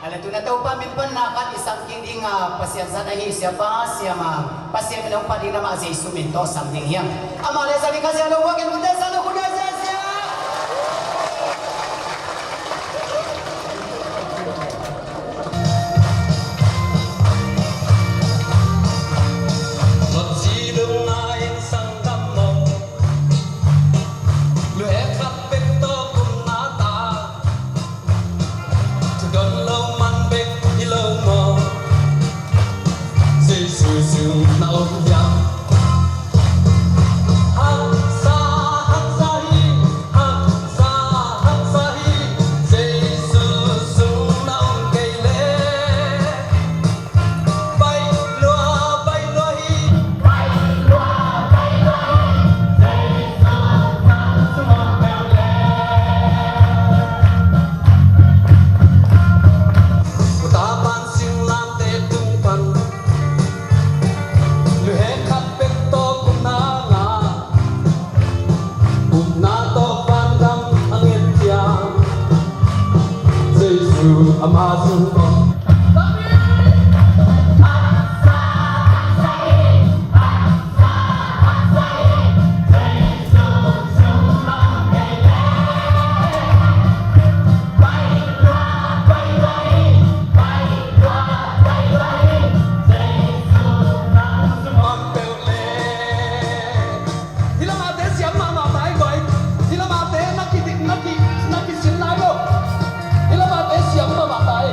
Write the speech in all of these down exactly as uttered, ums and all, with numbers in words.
A le tuna Topa min panna khat i sam kik ding a, Pasian zat ahi siapa siam a, Pasian min hong phat ding lamah Jesu min tawh sam ding hiam? Amah le zat ding kha sia lo, buakin hun te sa lo, hun te sa sia. Lotsi lungna in sanggam mawh, luhek khat bek tawh kumna ta. Thudon lo man bek hi lo maw? Jesu sung na om hiam? Haksa, haksa hi, haksa, haksa hi. Jesu sung na om kei leh pai lua, pai lua hi. Pai lua, pai lua hi. Jesu sung na om kei leh. Uta pan singlamteh tung pan, luhek khat bek tawh kumna ngah, upna tawh vangam a nget hiam? Jesu ama sung om. Hih lamate siam mahmah ta hi guai. Hih lamate na kidik, na ki, na kisin lai lo. Hih lamate siam mahmah ta hi.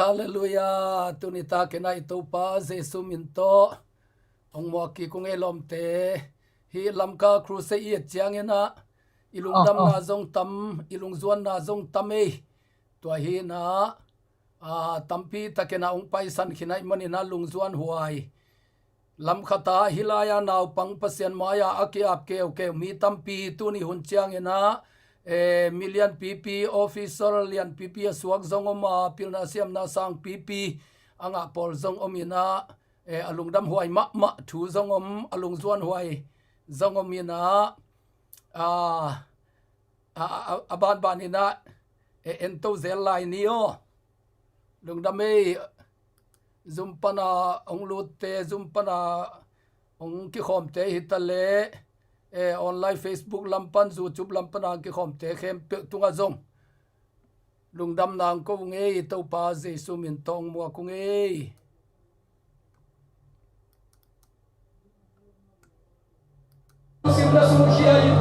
Halleluiah. Tuni takin ah i Topa Jesu min tawh hong muak kik ung ei lawmte. Hih Lamka Crusade i et ciangin ah i lungdamna zong tam, i lungzuanna zong tam ei. Tua hi in ah, a, tampi takin ah hong paisan khin ahih manin ah lungzuan huai. Lam khat ah hih lai-a naupang Pasian mai-ah a ki-ap keukeu mi tampi tuni hun ciangin ah, eh, mi lianpipi, officer lianpipi a suak zong om a, pilna siamna sangpipi a ngah pawl zong om in ah, eh, a lungdam huai mahmah thu zong om, a lungzuan huai zong om in ah, a, a, a, a banban in ah, eh, ento zel lai ni aw. Lungdam ei. Zoom pana hong lutte, Zoom pana hong kikhawmte hi ta leh, eh, online, Facebook lam pan, YouTube lam pana hong kikhawmte khempeuh tungah zong lungdamna hong ko ung ei. Topa Jesu min tawh hong muak ung ei. Simna sungkhia in,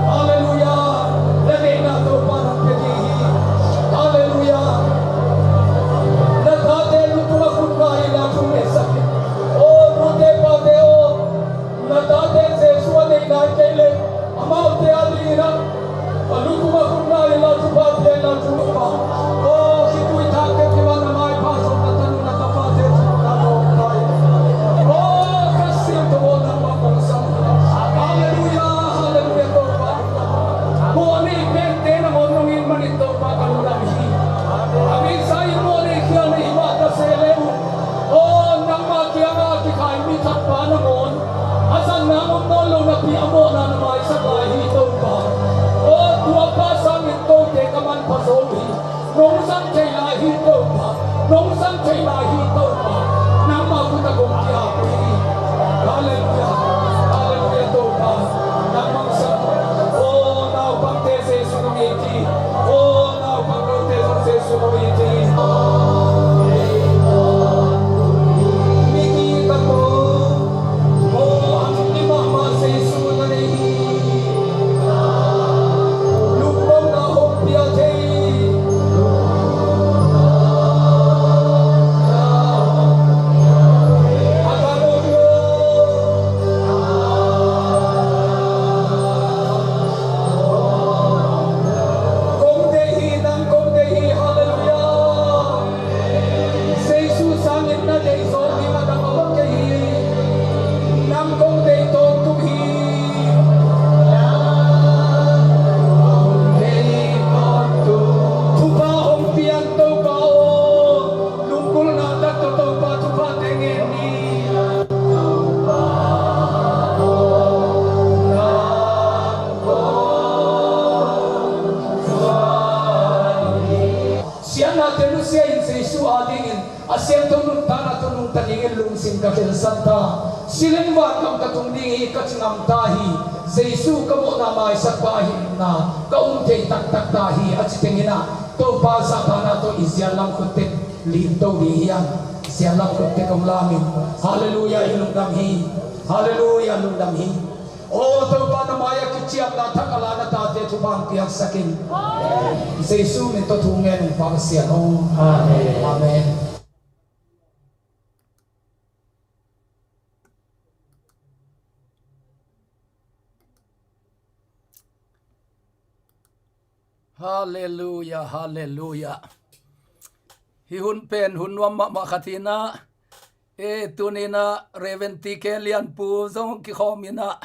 Halleluiah, na neihna Topa nang pia ding hi. Halleluiah. Na tate lungtungah khut nga in la thu ngetsak in. Aw nute pate aw, na tate Jesu a neih nai kei leh amaute a dingin ah a lungtungah khut nga in la thupha pia in la thu ngetsak in. Aw khitui thak teh kiman na maipha zong na tanu na tapate thu na lawm ta in. Aw Kha Siangtho aw nangmah kong sam. Halleluiah, halleluiah Topa. Mawhnei pente nangawn nong it manin Topa ka lungdam hi. A misa in mawhnei khial na hi mah ta se le uh. Aw nangmah kiangah a kikhai mi thakpa nangawn a zang nang om nawn lo napi a mawhna na maisak lai hi Topa. Aw tuapa sangin kote ka manpha zo hi. Nong zang thei lai hi Topa. Nong zang thei lai hi Topa. Nangmah khut ah kong ki-ap hi. Halleluiah. Halleluiah Topa. Nangmah sang. Aw naupangte Jesu nong it hi. Aw naupang lote zong Jesu nong it hi. Mi kikap aw. Aw a thupi mahmah Jesu na nei hi. Lungdamna hong pia thei. A ka lungdam. Kong deih hi, nang kong deih hi, halleluiah. Jesu sangin na deih zawk ding a dang a om kei hi. Nang kong deih tawntung hi. Nang kong deih tawntung. Thupha hong pian Topa aw. Lunggulhna tak tawh Topa thupha teng ngen ni. Topa aw. Nang Siatnate nusia in Jesu adingin a siangtho nuntakna tawh nungta dingin lungsim ka khelsak ta. Silin van ngam ka tung ding hi ka ci ngam ta hi. Jesu ka mawhna maisak pa ahihna ka um thei taktak ta hi a ci tengin ah Topa zahtakna tawh i zial lam khut tek limto ding hi a. Zial lam khut tek hong lamin. Halleluiah i lungdam hi. Halleluiah lungdam hi. Aw Topa na mai-ah kiciamna thak a la na tate thupha hong piaksak in. Jesu min tawh thu ngen ung Pa Pasian aw. Amen. Amen. Halleluiah, halleluiah. Hih hun pen hun nuam mahmah khat hi in ah, e, tuni in ah Reverend T K Lianpu zong kikhawm in ah,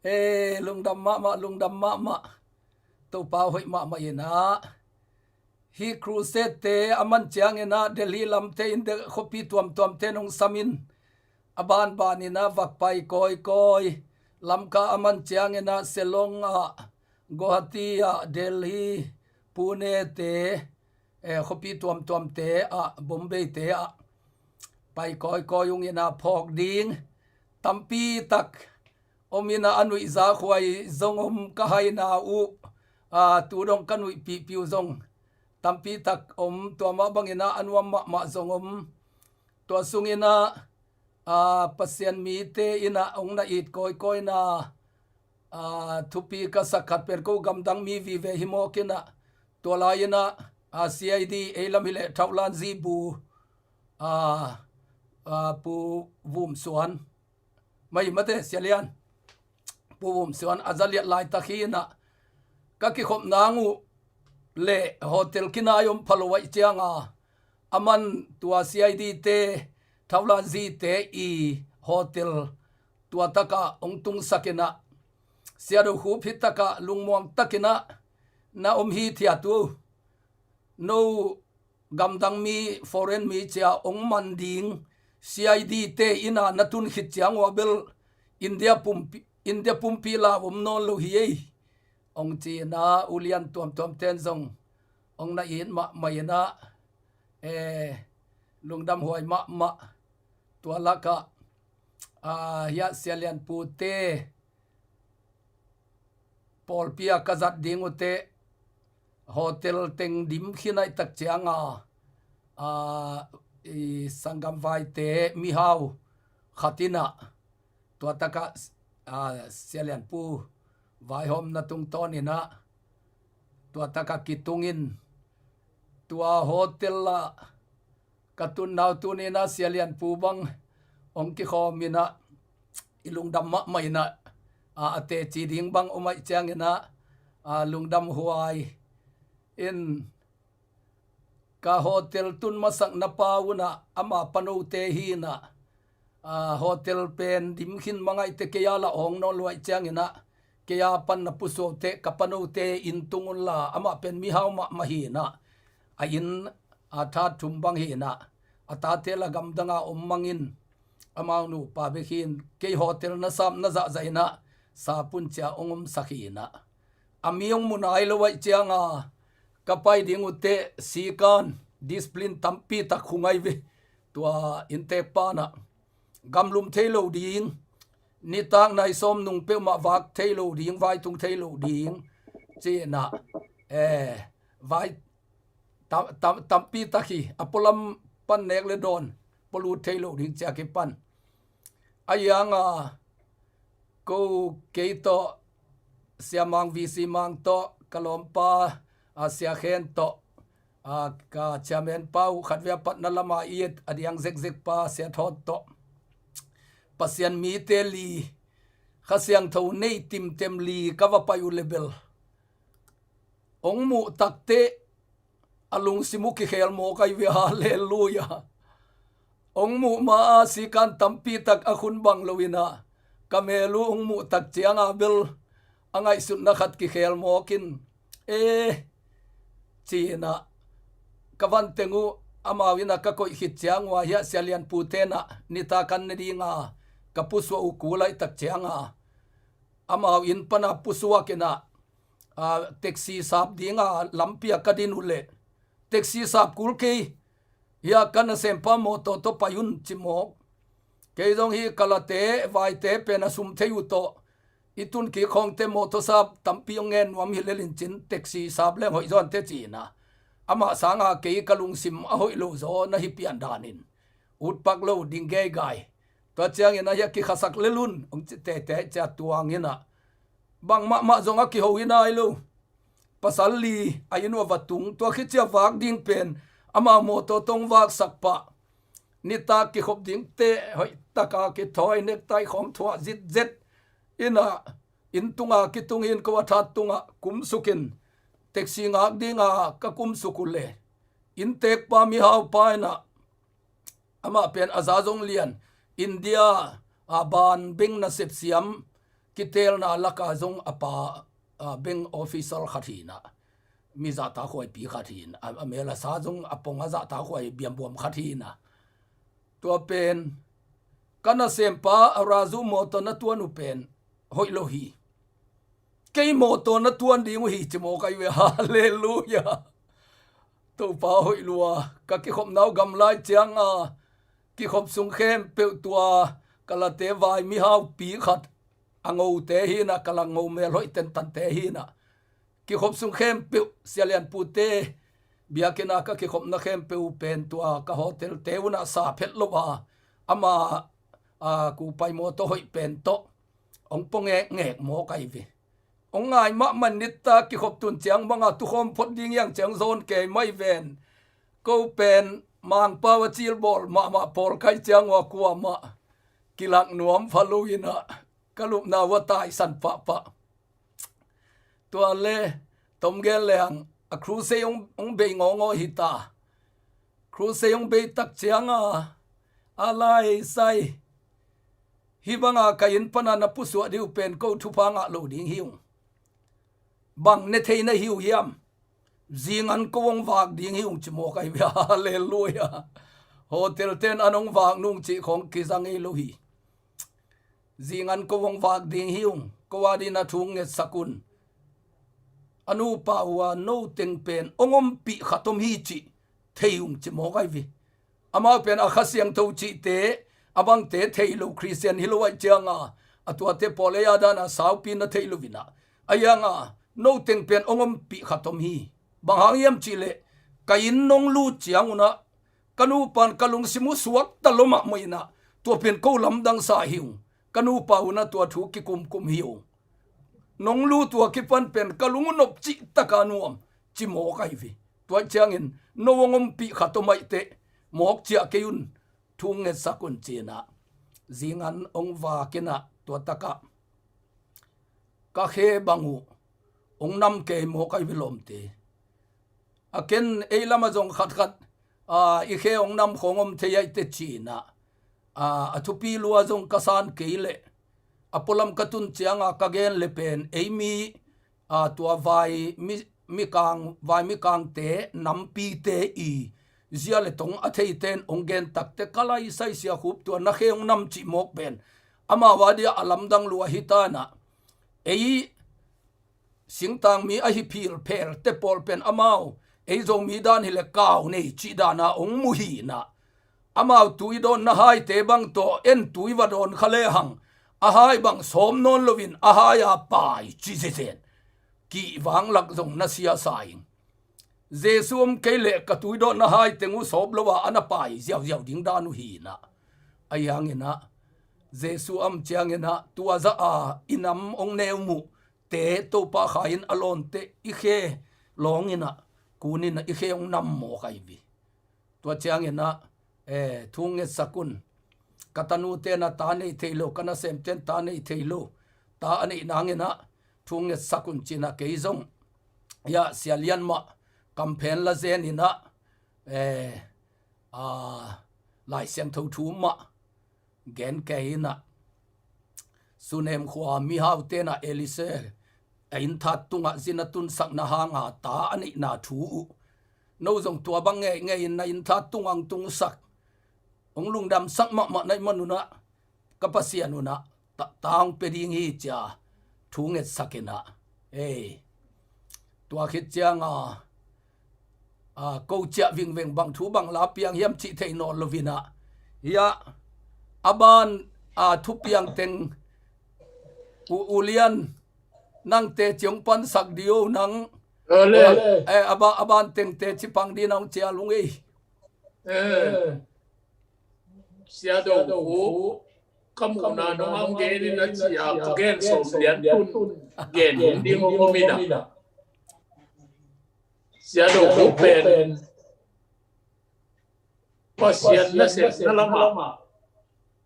e, lungdam mahmah, lungdam mahmah. Topa hoih mahmah in ah. Hih crusade-te a man ciangin ah Delhi lamte in khuapi tuamtuamte nong sam in, a banban in ah vak pai kawikawi. Lamka a man ciangin ah Shillong ah, Guwahati ah, Delhi, Pune-te, eh, khuapi tuamtuamte ah, Bombay-te ah pai kawikawi ung in ah phawk ding tampi tak om in ah a nuihzak huai zong om ka haina uh, a, tu dong ka nuihpihpih uh zong tampi tak om, tua mah bangin ah a nuam mahmah zong om. Tua sungin ah, a, Pasian mite in ah hong na it kawikawina, a, thupi ka sak khat pen ko gamdang mi vive hi mawk in ah, tua lai in ah a, C I D ei lam hileh Thaulan Zibu, a, a, Pu Vum Suan, mai mate Sia Lian, Pu Vum Suan a za liat laitak hi inah, ka kikhop nang uh le hotel kinai om phalo aih cianga, a man tua C I D te, Thaulan Zi te i hotel tua takah hong tungsak inah, Sia Do Khup hi takah lungmuang takinah na om hi thiat uh. No gamdang mi, foreign mi cia hong man ding C I D te ina na tun khit ciang ua bel India pumpi, India pumpi la om nawn lo hi ei. Hong ci inah ulian tuamtuam ten zong hong na it mahmah inah, eh, lungdam huai mahmah. Tua lakah, ah, hiah Sia Lian Pu te pawlpi a ka zat ding uh teh hotel teng dim khin aih tak cianga, a, i sanggam vaite mihau khat inah tua takah, a, Sia Lian Pu vaihawmna tungtawn inah tua takah kitung in tua hotel ah ka tun nau tuni inah Sia Lian Pu bang hong kikhawm inah i lungdam mahmah inah, a, a teci ding bang om aih ciang inah, a, lungdam huai in ka hotel tun masakna pa unah ama panote hi inah, a, hotel pen dim khin mangaihte kei a la awng nawn luaih ciang inah kei a pan na pusuaute ka panote inn tung unla amah pen mihau mahmah hi inah a inn a that thum bang hi inah a tate la gamdanga om mangin amau nupa bek hi in kei hotel na sap na zahzah inah sapun cia hong omsak hi inah a mi hong mu nai lo aih cianga ka pai ding uh teh sikan discipline tampi tak khung aih ve. Tua inntek panah gamlum thei lo ding, nitak nai sawm nung peuhmah vak thei lo ding, vai tung thei lo ding ci inah, eh, vai tam, tam, tampi tak hi a pualam pan nek le dawn pualut thei lo ding cia kipan. A ianga ko kei tawh Sia Mang V C Mang tawh ka lawmpa, a, Sia Khen tawh, a, ka chairman pa uh khatvei a patna lama i et a diang zekzek pa Sia Thawt tawh Pasian mite li, Kha Siangtho nei timtem li ka va pai uh le bel hong muh takteh a lungsim uh kikhel mawk aih ve. Halleluia. Hong muh ma a sikan tampi tak a khun bang lo inah ka mel uh hong muh tak cianga bel a ngaihsutna khat kikhel mawk in, e, ci inah ka vanteng uh amau inah ka koih khit ciang ua hiah Sia Lian Pu tenah nitak an ne dinga ka pusuah uh kul aih tak cianga amau inn pana pusuak inah, a, taxi sap dinga lampi a ka din uh leh taxi sap kul kei, hiah ka nasempa mawtaw tawh pai un ci mawk. Kei zong hi ka late vaite pen a sum thei uh tawh i tun kik khawngte mawtaw sap tampi hong ngen nuam hi lel in cin taxi sap leng hoih zawn teh ci inah amah sanga kei ka lungsim a hoih lo zaw na hi pian danin utpak lo ding geigai. Tua ciangin a hiah kikhasak lel un hong ci teitei cia tuang inah bangmahmah zong a kiho hi nai lo. Pasal li a inn uh a va tung, tua khit ciah vak ding pen amau mawtaw tawh hong vaksak pah. Nitak kikhop dingte hoih taka kithawi, nektai khawng thuah zitzet inah inn tunga kitung in ko a that tungah kumsuk in taxi ngak dinga ka kumsuk uh le inntekpa mihaupa inah amah pen a za zong lian, India a ban beng nasep siam kiteelna laka zong a pa, a, bank officer khat hi inah, mi zahtakhuaipi khat hi inah, a, a mel a sa zong a pong a zahtakhuai biambuam khat hi inah. Tua pen ka nasempa a Razu mawtaw na tuan uh pen hoih lo hi. Kei mawtaw na tuan ding uh hi ci mawk aih ve. Halleluia. Topa hoih lua. Ka kikhopna uh gamlai cianga kikhop sung khempeuh tua ka late vai mihaupi khat a ngote hi inah, ka la ngo mel hoih tentante hi inah. Kikhop sung khempeuh Sia Lian Pu te biakinn a ka kikhopna khempeuh uh pen tua ka hotel te unah sa phet lo a ama, a, kupai mawtaw hoih pen tawh hong pua ngekngek mawk aih ve. Hong ngai mahmah nitak kikhop tun ciang banga tukhawm phot ding hiang ciang zawn kei mai ven. Ko pen Mangpau a cilbawl mahmah pawl kai ciang ua kuamah kilak nuam pha lo inah ka lupna ua taisan pahpah. Tua le tom gen leng a crusade hong, hong bei ngawngaw hi ta. Crusade hong bei tak cianga a laisai hih banga ka inn pana na pusuah dih uh pen ko thupha ngah lo ding hi ung. Bang ne thei na hi uh hiam? Zingan ko hong vak ding hi ung ci mawk ahi ve. Halleluia. Hotel ten an hong vak nung cih khong kiza ngei lo hi. Zingan ko hong vak ding hi ung, ko a dina thu ngetsak un. A nupa uh a no teng pen hong ompih khat om hi cih thei ung ci mawk ahi ve. Amau pen a Kha Siangtho cihte a bangte thei lo Khristian hi lo aih cianga a tuate pawl ei a dana saupi na thei lo inah a hianga no teng pen hong ompih khat om hi. Bang hang hiam cihleh ka inn nong lut ciang unah ka nupan ka lungsim uh suakta lo mahmah inah tua pen ko lamdang sa hi ung. Ka nupa unah tua thu kikumkum hi ung. Nong lut uh a kipan pen ka lung uh nop cihtaka nuam ci mawk ahi ve. Tua ciangin no hong ompih khat om aih teh mawk ciah kei un, thu ngetsak un cinah zingan hong vak inah tua takah ka khe bang uh hong nam kei mawk ahi ve lawmte. A ken ei lama zong khatkhat a i khe hong nam khong om thei aih teh cinah a, a thupi lua zong ka san kei leh a pualam ka tun cianga ka gen le pen ei mi a tua vai mi, mikang, vai mikangte nampite i zia le tong a theite in hong gen takte ka laisai sia khup tua na khe hong nam cih mawk pen amau a dia a lamdang lua hi tanah ei singtang mi ahi philphel te pawl pen amau ei Zomi dan hileh kau nei cih dana hong mu hinah amau tuidawn na haite bang tawh en tui va dawn kha lehang a hai bang sawm nawn loin a hai a pai ci zezen kihvang lak zong na sia sa ing. Jesu om kei leh ka tuidawn na hai teng uh sawp lo a a na pai ziauziau ding dan uh hinah a hianginah Jesu om cianginah tua zah a i nam hong neu muh te Topa kha in a lawnte i khe lawnginah kuninah i khe hong nam mawk ahi ve. Tua cianginah eh, thu ngetsak un. Ka tanute na ta nei thei lo, ka nasemte na ta nei thei lo. Ta a neih nanginah thu ngetsak un cinah kei zong ia Sia Lian mah kamphen la zeninah eh, a, Lai Siangtho thu mah gen kei inah Sunem khua mihau tenah Elise a innthat tungah zin a tunsakna hanga ta a neihna thu uh no zong tua bang ngeingei in na innthat tungah hong tungsak hong lungdamsak mahmah na ih man unah ka Pasian unah ta, ta hong pia ding hi cia thu ngetsak inah ei tua khit cianga a, ko ciah vingveng bang thu bang la piang hiam cih thei nawn lovinah ia a ban a thupiang teng u, u Lian nangte ciong pansak dio nang eh, a, ba, a ban tengte cipang di nang cia lung ei. Sia Do Khu ka muhna nong hong gen in a ci a ka gen sawm lian tun gen ding hong om in a. Sia Do Khu pen Pasian nasepna lamah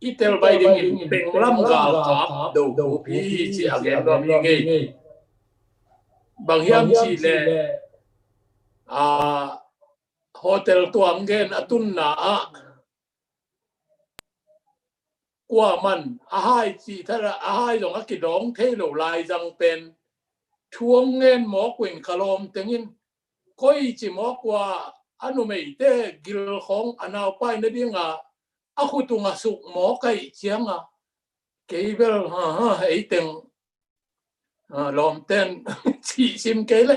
i telbai dingin penglam galkap Do Khu hi ci a gen nuam hi ngei. Bang hiam cih leh a hotel tuam gen a tunna ah kuaman a hai cih thara a hai zong a kidawng thei lo lai zang pen thu hong ngen mawk uh in ka lawm tengin koi ci mawk uh a a numeite gilkhawng a naupai nadinga a khut ung a suk mawk aih cianga kei bel ha ha ei teng lawmten cih sim kei le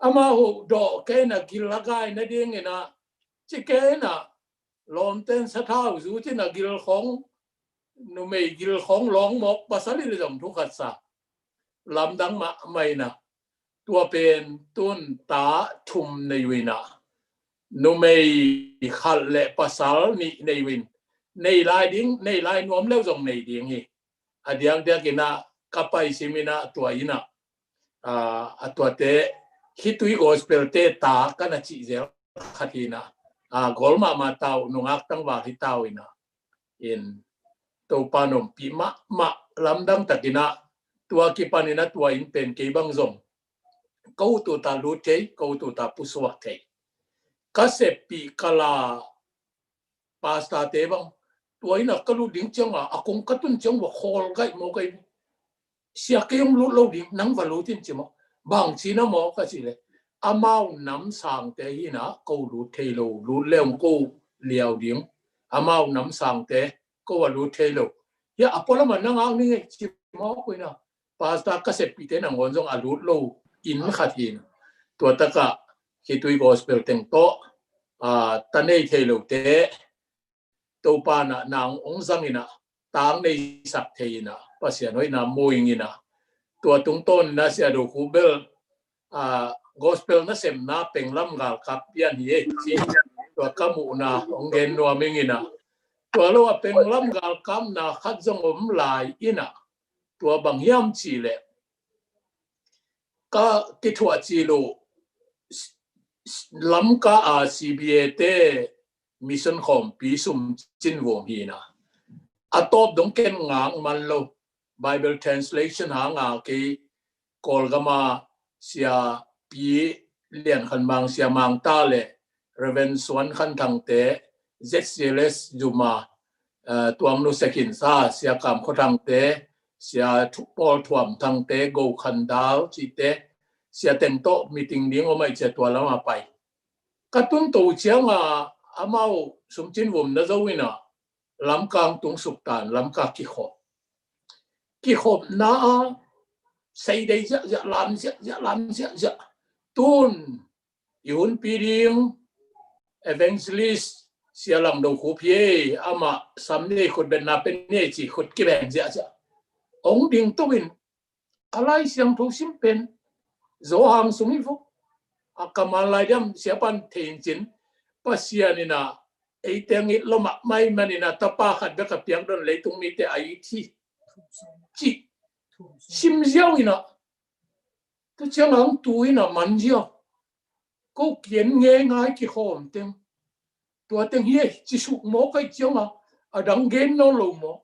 amau dawh kei na gil a gai nadingin a ci kei na lawmten sathau zu cin a gilkhawng numei gilkhawng lawng mawk pasal i le zong thu khat sa lamdang mahmah in a tua pen tun ta thum nei uh in a numei khat le pasal nih nei uh in nei lai ding nei lai nuam leu zong nei ding hi. A diakdiak in a ka pai sim in a tua in a a, a tuate khitui gospel te ta ka na cih zel khat hi na, a, gol mahmah ta uh, nungak tangval hi ta uh hi na. In Topa nopih mahmah lamdang takin a, tua kipanin a tua in pen kei bang zong ka ut uh ta lut thei, ka ut uh ta pusuak thei. Ka seppih ka la pastor te bang, tua in a ka lut ding ciang a, a kong ka tun ciang va khawl gaih maw gaih. Sia, kei hong lut lo ding, nang va lut in ci maw. Bang ci na maw ka cih leh, amau nam sangte hi na, ko lut thei lo, lut le hong ko liau ding. Amau nam sangte ko va lut thei lo. Hia, a pualam a na ngak ning ei ci maw ko hi na. Pastor ka seppihte nangawn zong a lut lo in khat hi na. Tua tak a khitui gospel teng tawh, a, ta nei thei lote Topa na nang hong zang in a, tang neisak thei in a, Pasian hoihna mu ing in a. Tua tungtawn in a Sia Do Khup bel, a, gospel nasemna penglam galkap pian hi ei ci, tua ka muhna hong gen nuam ing in a. Tua lo a penglam galkapna khat zong om lai in a, tua bang hiam cih leh, ka kithuah cil uh, Lamka a C B A te mission khawmpi Sum Cin Vum hi na. A tawp dong ken ngak man lo. Bible translation hang a kei Kawlgam a Sia Pi Lian Khan Mang, Sia Mang Ta le Reverend Suan Khan Thang te, Z C L S zum a, eh, Tuang Nu Sekhin Sa, Sia Kam Kho Thang te, Sia Thu-, Paul Thuam Thang te, Go Khan Dal cih te, sia teng tawh meeting ding om ahih ciang tua lam a pai. Ka tun to ciang a, amau Sum Cin Vum na zo in a, Lamka hong tung suk ta in, Lamka kikhop. Kikhopna a, sei dei ziahziah, lam ziahziah, lam ziahziah. Tun i hunpi ding evangelist Sia Lang Do Khup hi ei, amah sam ni, khutbetna pen ni ci, khut kibeng ziahziah. Hong ding to in, a Lai Siangtho sim pen Zo Hang sung hi vo. A kamal lai diam, Sia pan thei in cin, Pasian in a, ei teng it lo mahmah ahih manin a, tapa khat bek a piak don leitung mite a it hi, ci. Sim ziau in a, tu ciang a hong tu in a man ziau. Ko kian ngei ngai kikhawm teng, tua teng hi ei ci suk maw ka hih ciang a, a dang gen nawn lo maw.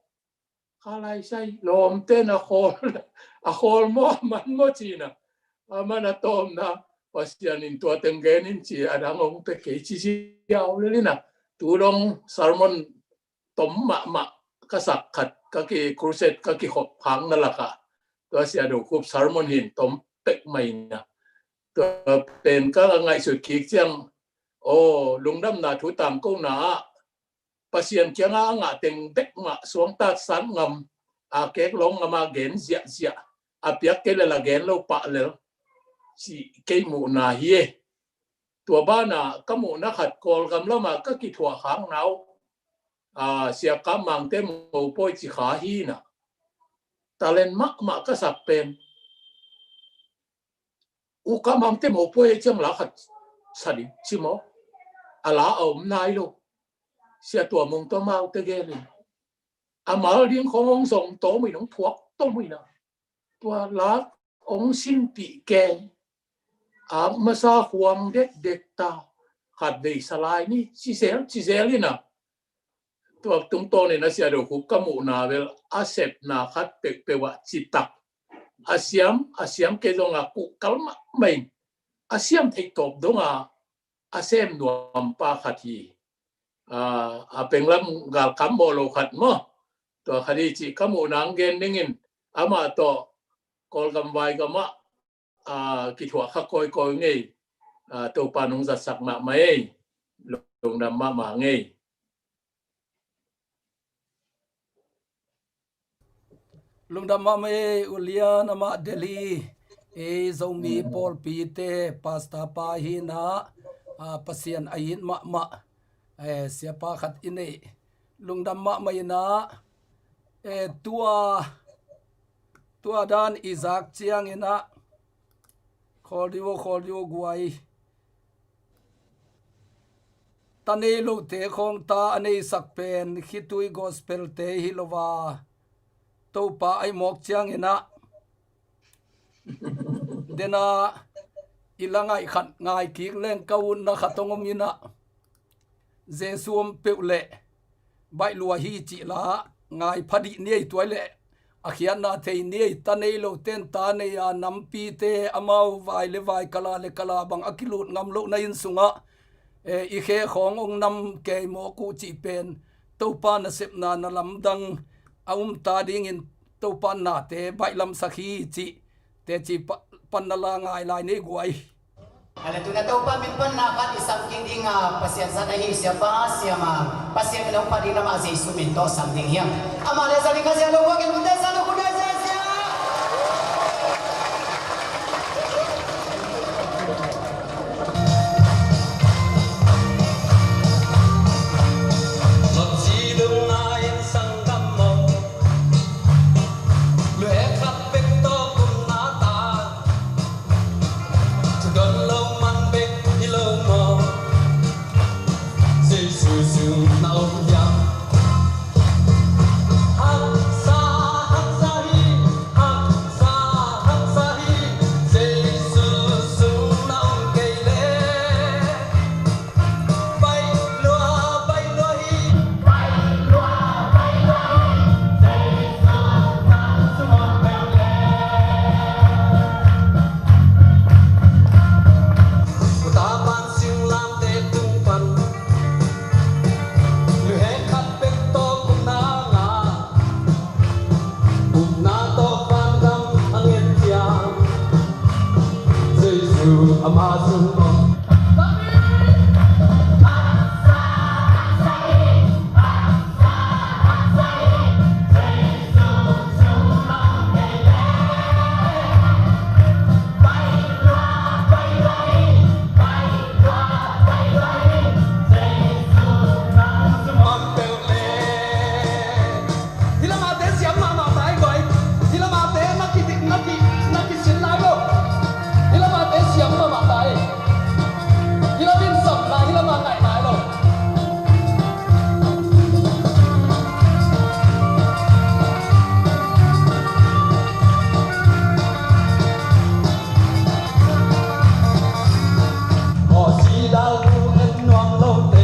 Ka lai sai, lawmte na khawl, a khawl maw, a man maw ci na. A man a tawpna, Pasian in tua teng gen in ci, a dang hong pia kei ci ziau lel in a. Tu dong sermon tom mahmah ka sak khat, ka ki crusade, ka kikhop khakna lak a, tua Sia Do Khup sermon hi in tom pek mai na. Tua pen ka ngaihsut kik ciang, aw, lungdamna thu tangkona ah, Pasian kiangah a ngah teng bek mah suangtak sat ngam, a kek lawng ngam a gen ziahziah, a piak kei lel a gen lo pah lel, cih kei muhna hi e. Tua banah ka muhna khat Kawlgam lamah ka kithuah khakna uh, a, Sia Kam Mangte mopawi ci kha hi na. Talent mahmah ka sak pen. U Kam Mangte mopawi ciang la khat sa ding ci maw. A la a om nai lo. Sia Tua Mung tawh amaute gel in. A mal ding khawng hong zong tawm in, hong phuak tawm in a. Tua la hong sinpih keng. Ak masa khuang dekdek ta. Khatvei sa lai ni, ci zel, ci zel in a. Tua tungtawn in a Sia Do Khup ka muhna bel a sepna khat peuhpeuh ah citak. A siam, a siam kei zong a kuhkal mahmah in. A siam theih tawp dong a, a sem nuam pa khat hi. A, a penglam galkap mawh lo khat maw. Tua khat hi cih ka muhna hong gen ning in, amah tawh Kawlgam vaigam ah, a, kithuah kha kawikawi ing ei. A, Topa nong zatsak mahmah ei. Lungdam mahmah ing ei. Lungdam mahmah ei, U Lian, amah Delhi ei Zomi pawlpite pastor pa hi na, a, Pasian a it mahmah, e, siapa khat i neih. Lungdam mahmah in a, e, tua, tua dan i zak ciangin a, khawl dih aw, khawl dih aw guai. Ta nei lote khawng ta a neisak pen khitui gospel te hi lo a, Topa ahi mawk ciangin a. Dena i la ngaih khat ngai kik leng ka utna khat hong om inah, Jesu om peuh leh baih lua hi cih la ngai pha dih ni ei. Tuai leh a khiatna thei ni ei. Ta nei lo ten ta nei a, nampite amau vai le vai, kala le kala bang a kilut ngam lohna inn sungah, eh, i khe khawng hong nam kei mawk uh cih pen Topa nasepna na lamdang a um ta dingin Topa nate baihlamsak hi cih teci pa-, panna la ngai lai ni ei guai. Ale tuna Topa min panna khat i sam kik ding a, Pasian zat ahi siapa siama, Pasian min hong phat ding lam ah Jesu min tawh sam ding hiam? Amah le zat ding kha sia lo, kua kin mun te sa lo, kun dai sia sia. Hih lamate siam mahmah ta ei guai. Hih lamate na ki, na ki, na kisin nai lo. Hih lamate siam mahmah ta ei. Hih lam in sam nai, hih lam a ngaih nai lo. Aw si dal tu en nuam lote.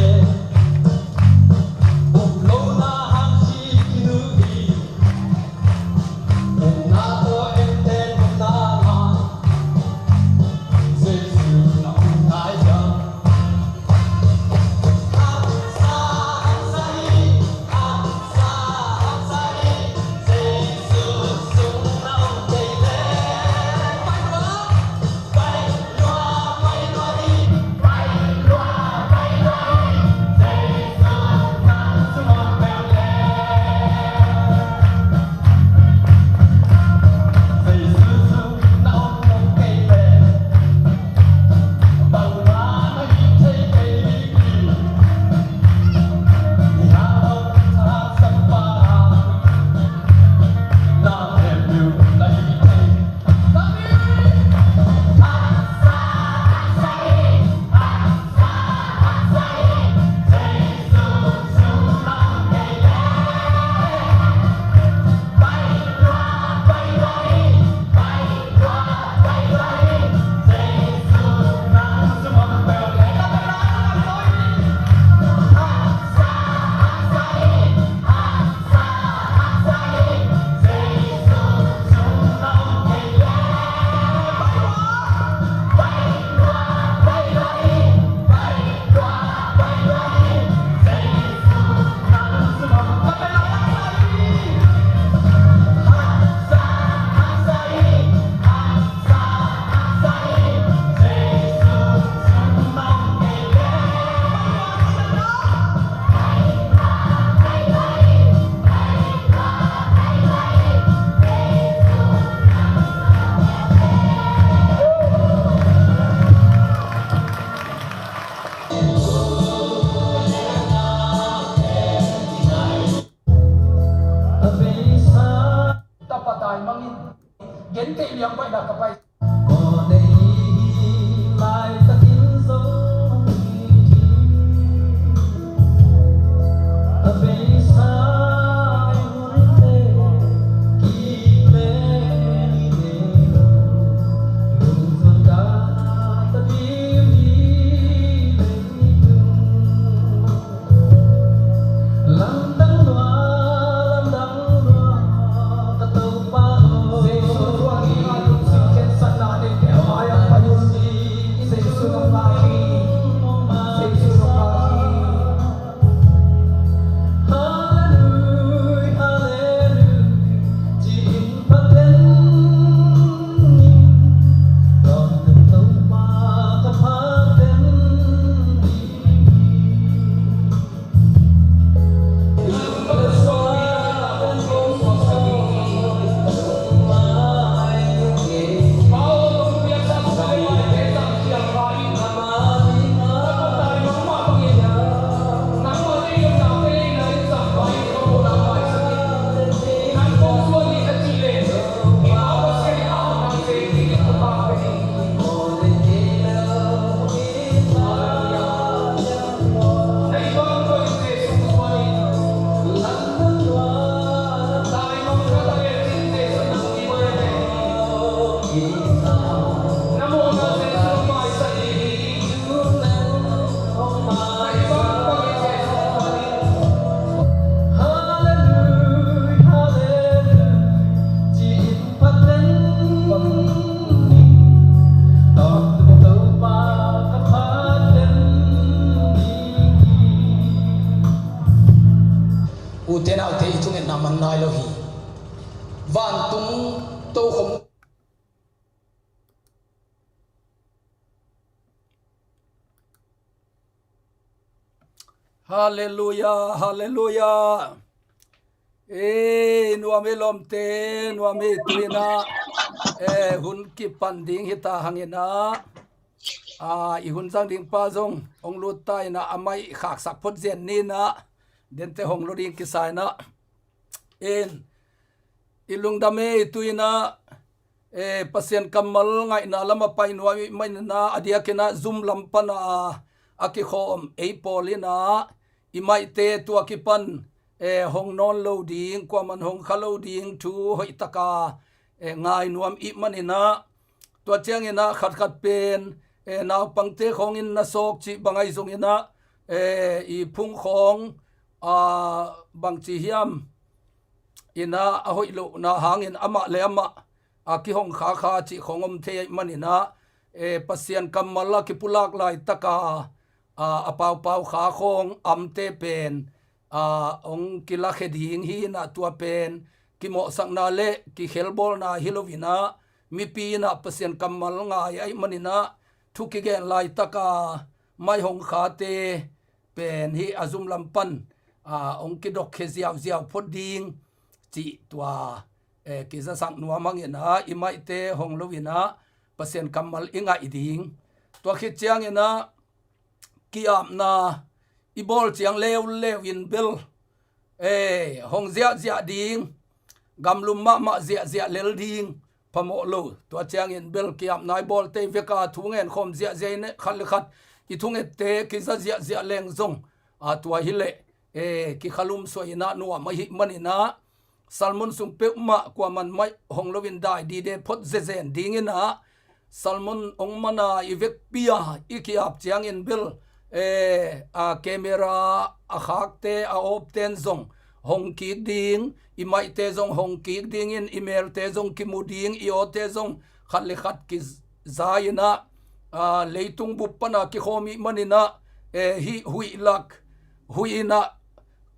Tapa tai mangin, gen kei liang pai na ka pai. nai lo hi. Vantung tokhom. Halleluia, halleluia. Ei, nuam ei lawmte, nuam ei tuina. Eh, hun kipan ding hita hangina. Ah, i hun zang ding pa zong hong lut ta ina, a mai khaksak phot zen nina. Dente hong lo ding kisa ina. In, i lungdam ei tuina. Eh, Pasian kammal ngaihna lama pai nuam i manina, a diakina zum lam pana a kikhawm ei pawl ina, i maite tua kipan, eh, hong nawn lo ding, kuaman hong kha lo ding thu hoihtaka, eh, ngai nuam i manina. Tua ciangina khatkhat pen, eh, naupangte khawngin na sawk cih bangai zongina, eh, i phung khawng, ah, bangci hiam ina a hoih lohna hangin amah le amah a kihong khakha cih khawng om thei ahih manina, eh, Pasian kammal a kipulak laitaka, ah, a paupau kha khawng amte pen, ah, hong kilakhe ding hi ina, tua pen kimawhsakna le kikhelbawlna hi lo ina, mipi ina Pasian kammal ngai ahih manina, thu kigen laitaka mai hong khate pen hi a zum lam pan, ah, hong kidokkhia ziauziau phot ding cih tua, eh, kizasak nuam hangina, i maite hong lo ina Pasian kammal i ngaih ding. Tua khit ciangina ki-apna i bawl ciang leuleu in bel, eh, hong ziahziah ding, gamlum mahmah ziahziah lel ding phamawh lo. Tua ciangin bel ki-apna i bawlte veka thungen khawm ziahziah ina, khat le khat i thungette kiza ziahziah leng zong, a, tua hileh, eh, kikhalum suah ina nuam ahih manina, sermon sung peuhmah kuaman mai hong loin dai dide phot zezen dingina, sermon hong mana i vekpi a i ki-ap ciangin bel, eh, a camera a khakte, a awpten zong hong kik ding, i maite zong hong kik dingin, i melte zong kimu ding, i awte zong khat le khat kiza ina, ah, leitung bup pana kikhawm i manina, eh, hih huih lak, huih ina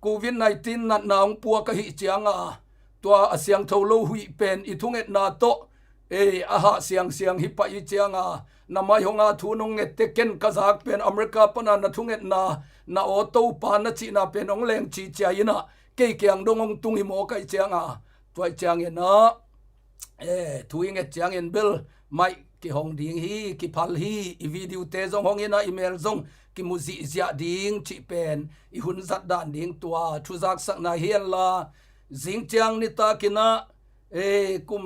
Covid nineteen natna hong puak ahih cianga, tua a siangtho lo huih pen i thungetna tawh, ei, a hah siangsiang hi pah i cianga, na mai hong a thu nong ngette, ken ka zak pen America pana na thungetna, na aw Topa na cihna pen hong leng cicia ina, kei kiang dong hong tung hi mawk ahih cianga, tua ahih ciangina, eh, thu i nget ciangin bel mai kihong ding hi, kiphal hi, i video te zong hong ina, i mel zong kimu zihziah ding cih pen i hun zat dan ding tua thuzaksakna hi henla, zing ciang nitak ina, eh, kum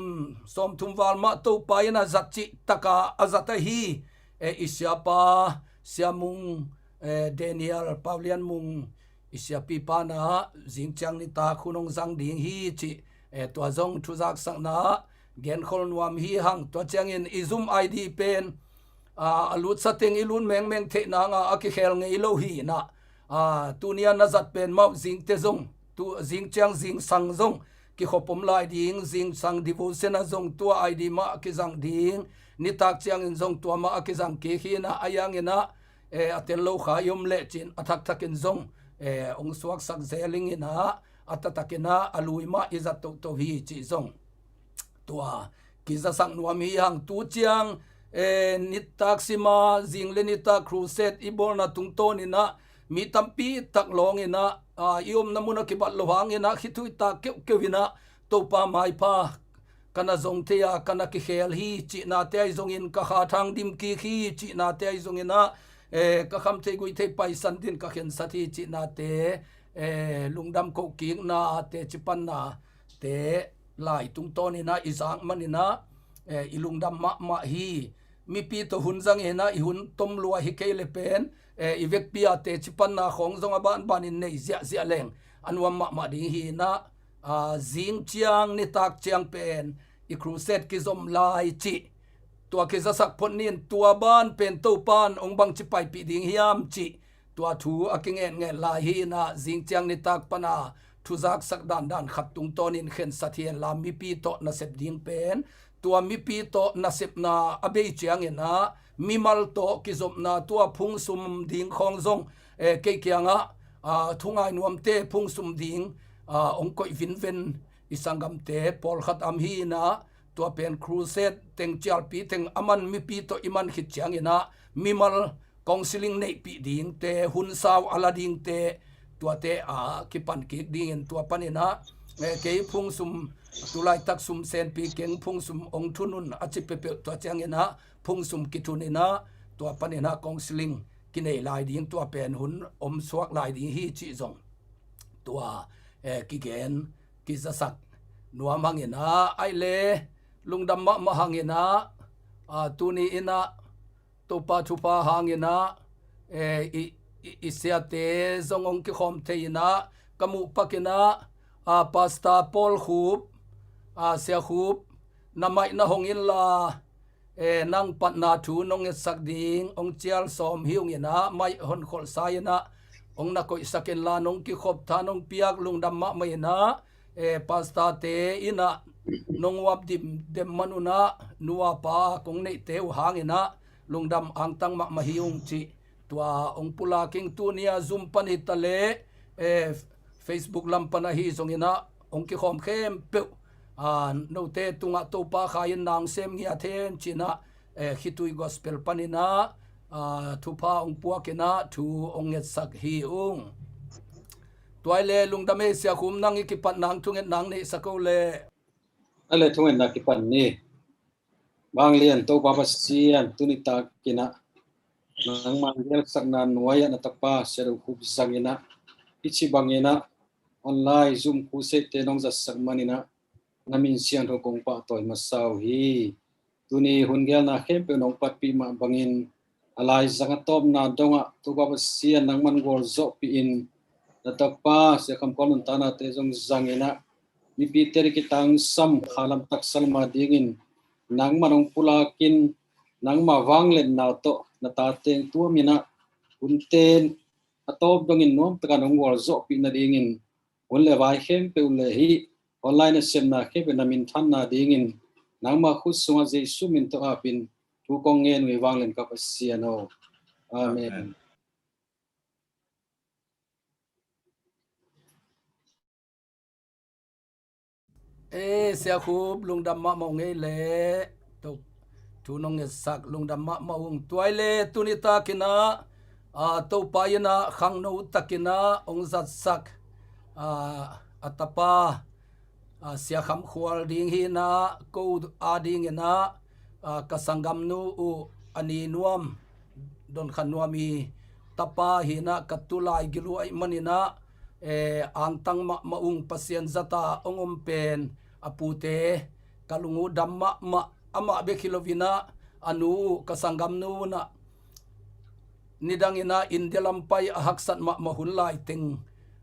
sawmthum val mah Topa ina zat cihtaka a zat ahi, eh, i siapa, Sia Mung, eh, Daniel Paulian Mung, i siapi pana zing ciang nitak hun hong zang ding hi cih, eh, tua zong thuzaksakna genkhol nuam hi hang. Tua ciangin i Zoom I D pen, ah, a lutsa teng i lut mengmeng theih nanga a kikhel ngei lo hi ina, ah, tunia na zat pen mah uh zingte zong, tu, zing ciang zingsang zong kikhop om lai ding, zingsang devotion ah zong tua I D mah a kizang ding, nitak ciangin zong tua mah a kizang kik hi ina, a iangina, eh, a tel lo kha i om leh cin a thakthak in zong, eh, hong suaksak zel ing ina, a taktak ina a lui mah i zat toto hi cih zong tua kizasak nuam hi hang. Tu ciang, eh, nitak sima, zing le nitak crusade i bawlna tungtawn ina mi tampi tak lawng ina, ah, i omna mun a kibat lo hang ina, khitui tak keuhkeuh ina, Topa maipha ka na zong thei a, ka na kikhel hi cihnate ahi zongin, ka kha thang dim kik hi cihnate ahi zongina, eh, ka kham thei guih thei paisan din ka khensat hi cihnate, eh, lungdam koh kikna, teci panna te lai tungtawn ina i zak man ina, eh, i lungdam mahmah hi. Mipi tawh hun zang ina i hun tom lua hi kei le pen, eh, i vekpi a teci panna khawng zong a banbanin nei ziahziah leng a nuam mahmah ding hi ina, ah, zing ciang nitak ciang pen i crusade kizom lai cih tua kizasak phot nin, tua ban pen Topan hong bangci paipih ding hiam cih tua thu a kingetnget lai hi ina, zing ciang nitak pana thuzaksak dandan khat tungtawnin khensat hi henla, mipi tawh nasep ding pen, tua mipi tawh nasepna a bei ciang ina mimal tawh kizopna, tua phungsum ding khawng zong, eh, kei kiangah, ah, thungai nuamte phungsum ding, ah, hong koih vinven i sanggamte pawlkhat om hi inah, tua pen crusade teng, cialpi teng a man mipi tawh i man khit ciang inah mimal counseling neihpih dingte, hun sau a la dingte, tuate a kipan kik dingin tua pan inah, eh, kei phung sum, tulaitak sum senpi keng, phung sum hong thun un a ci peuhpeuh, tua ciang inah phung sum kithun inah tua pan inah counseling kinei lai ding, tua pen hun om suak lai ding hi cih zong tua, eh, kigen kizasak nuam hang inah, ai le lungdam mahmah hang inah, ah, tuni inah Topa thupha hang inah, eh, i, i, i siate zong hong kikhawm thei inah, ka muh pak inah, ah, Pastor Paul Khup, ah, Sia Khup, na maih na hong inla, eh, nang patna thu nong ngetsak ding hong cial sawm hi ung inah, maih hon kholhsa inah hong na koihsak inla, nong kikhop, tha nong piak, lungdam mahmah inah, eh, pastor-te inah nong uap dim dem man unah, nu a pa a kong neihte uh hang inah lungdam angtang mahmah hi ung cih tua hong pulak ing. Tuni a Zoom pan hi ta leh, eh, Facebook lam pan ahi zong inah hong kikhawm khempeuh, ah, note tungah Topa Kha in nang sem ngiat hen ci inah, eh, khitui gospel pan inah, ah, thupha hong puak inah thu hong ngetsak hi ung. Tua ai le lungdam ei, Sia Khup, nang i kipat nang thunget nang neihsak o le. Ai le thunget na kipan ni. Vanglian Topa Pasian, tuni tak inah nangma gelsakna nuai ah na tapa Sia Do Khup zang inah, i ci bang inah online Zoom crusade-te nong zatsak man inah na min siangtho kong pahtawi masa uh hi. Tuni hun gelna khempeuh nong patpih mah bangin a laizang a tawpna dongah Topa Pasian nangman gualzawhpih in, na tapa Sia Kham Khual nuntaknate zong zang inah, mipite i kitangsam kha lam taksa lam a dingin nangman hong pulak in, nangma vangliatna tawh na tate hong tuam inah, hunte in a tawp dongin nuamtakin hong gualzawhpih nadingin, hun le vai khempeuh le hih online a sepna khempeuh na minthanna dingin nangma khut sungah Jesu min tawh apin thu kong ngen uh hi, vanglian ka Pasian aw. Amen. Amen. Eh, Sia Khup, lungdam mahmah ung ei le. Tuk thu nong ngetsak, lungdam mahmah ung. Tua ai le tuni tak inah, ah, Topa inah khangno tak inah hong zatsak, ah, a tapa, ah, Sia Kham Khual ding hi inah, ko a ding inah, ah, ka sanggamnu uh a ni nuam, Don Khan Nuam i tapa hi inah, ka tulai gil uh ahih man inah, eh, angtang mahmah ung. Pasian zat a hong om pen a pute, ka lung uh dam mahmah. Amah bek hi lo inah, a nu uh, ka sanggamnu uh inah nidang inah India lam pai a haksat mahmah hun lai teng,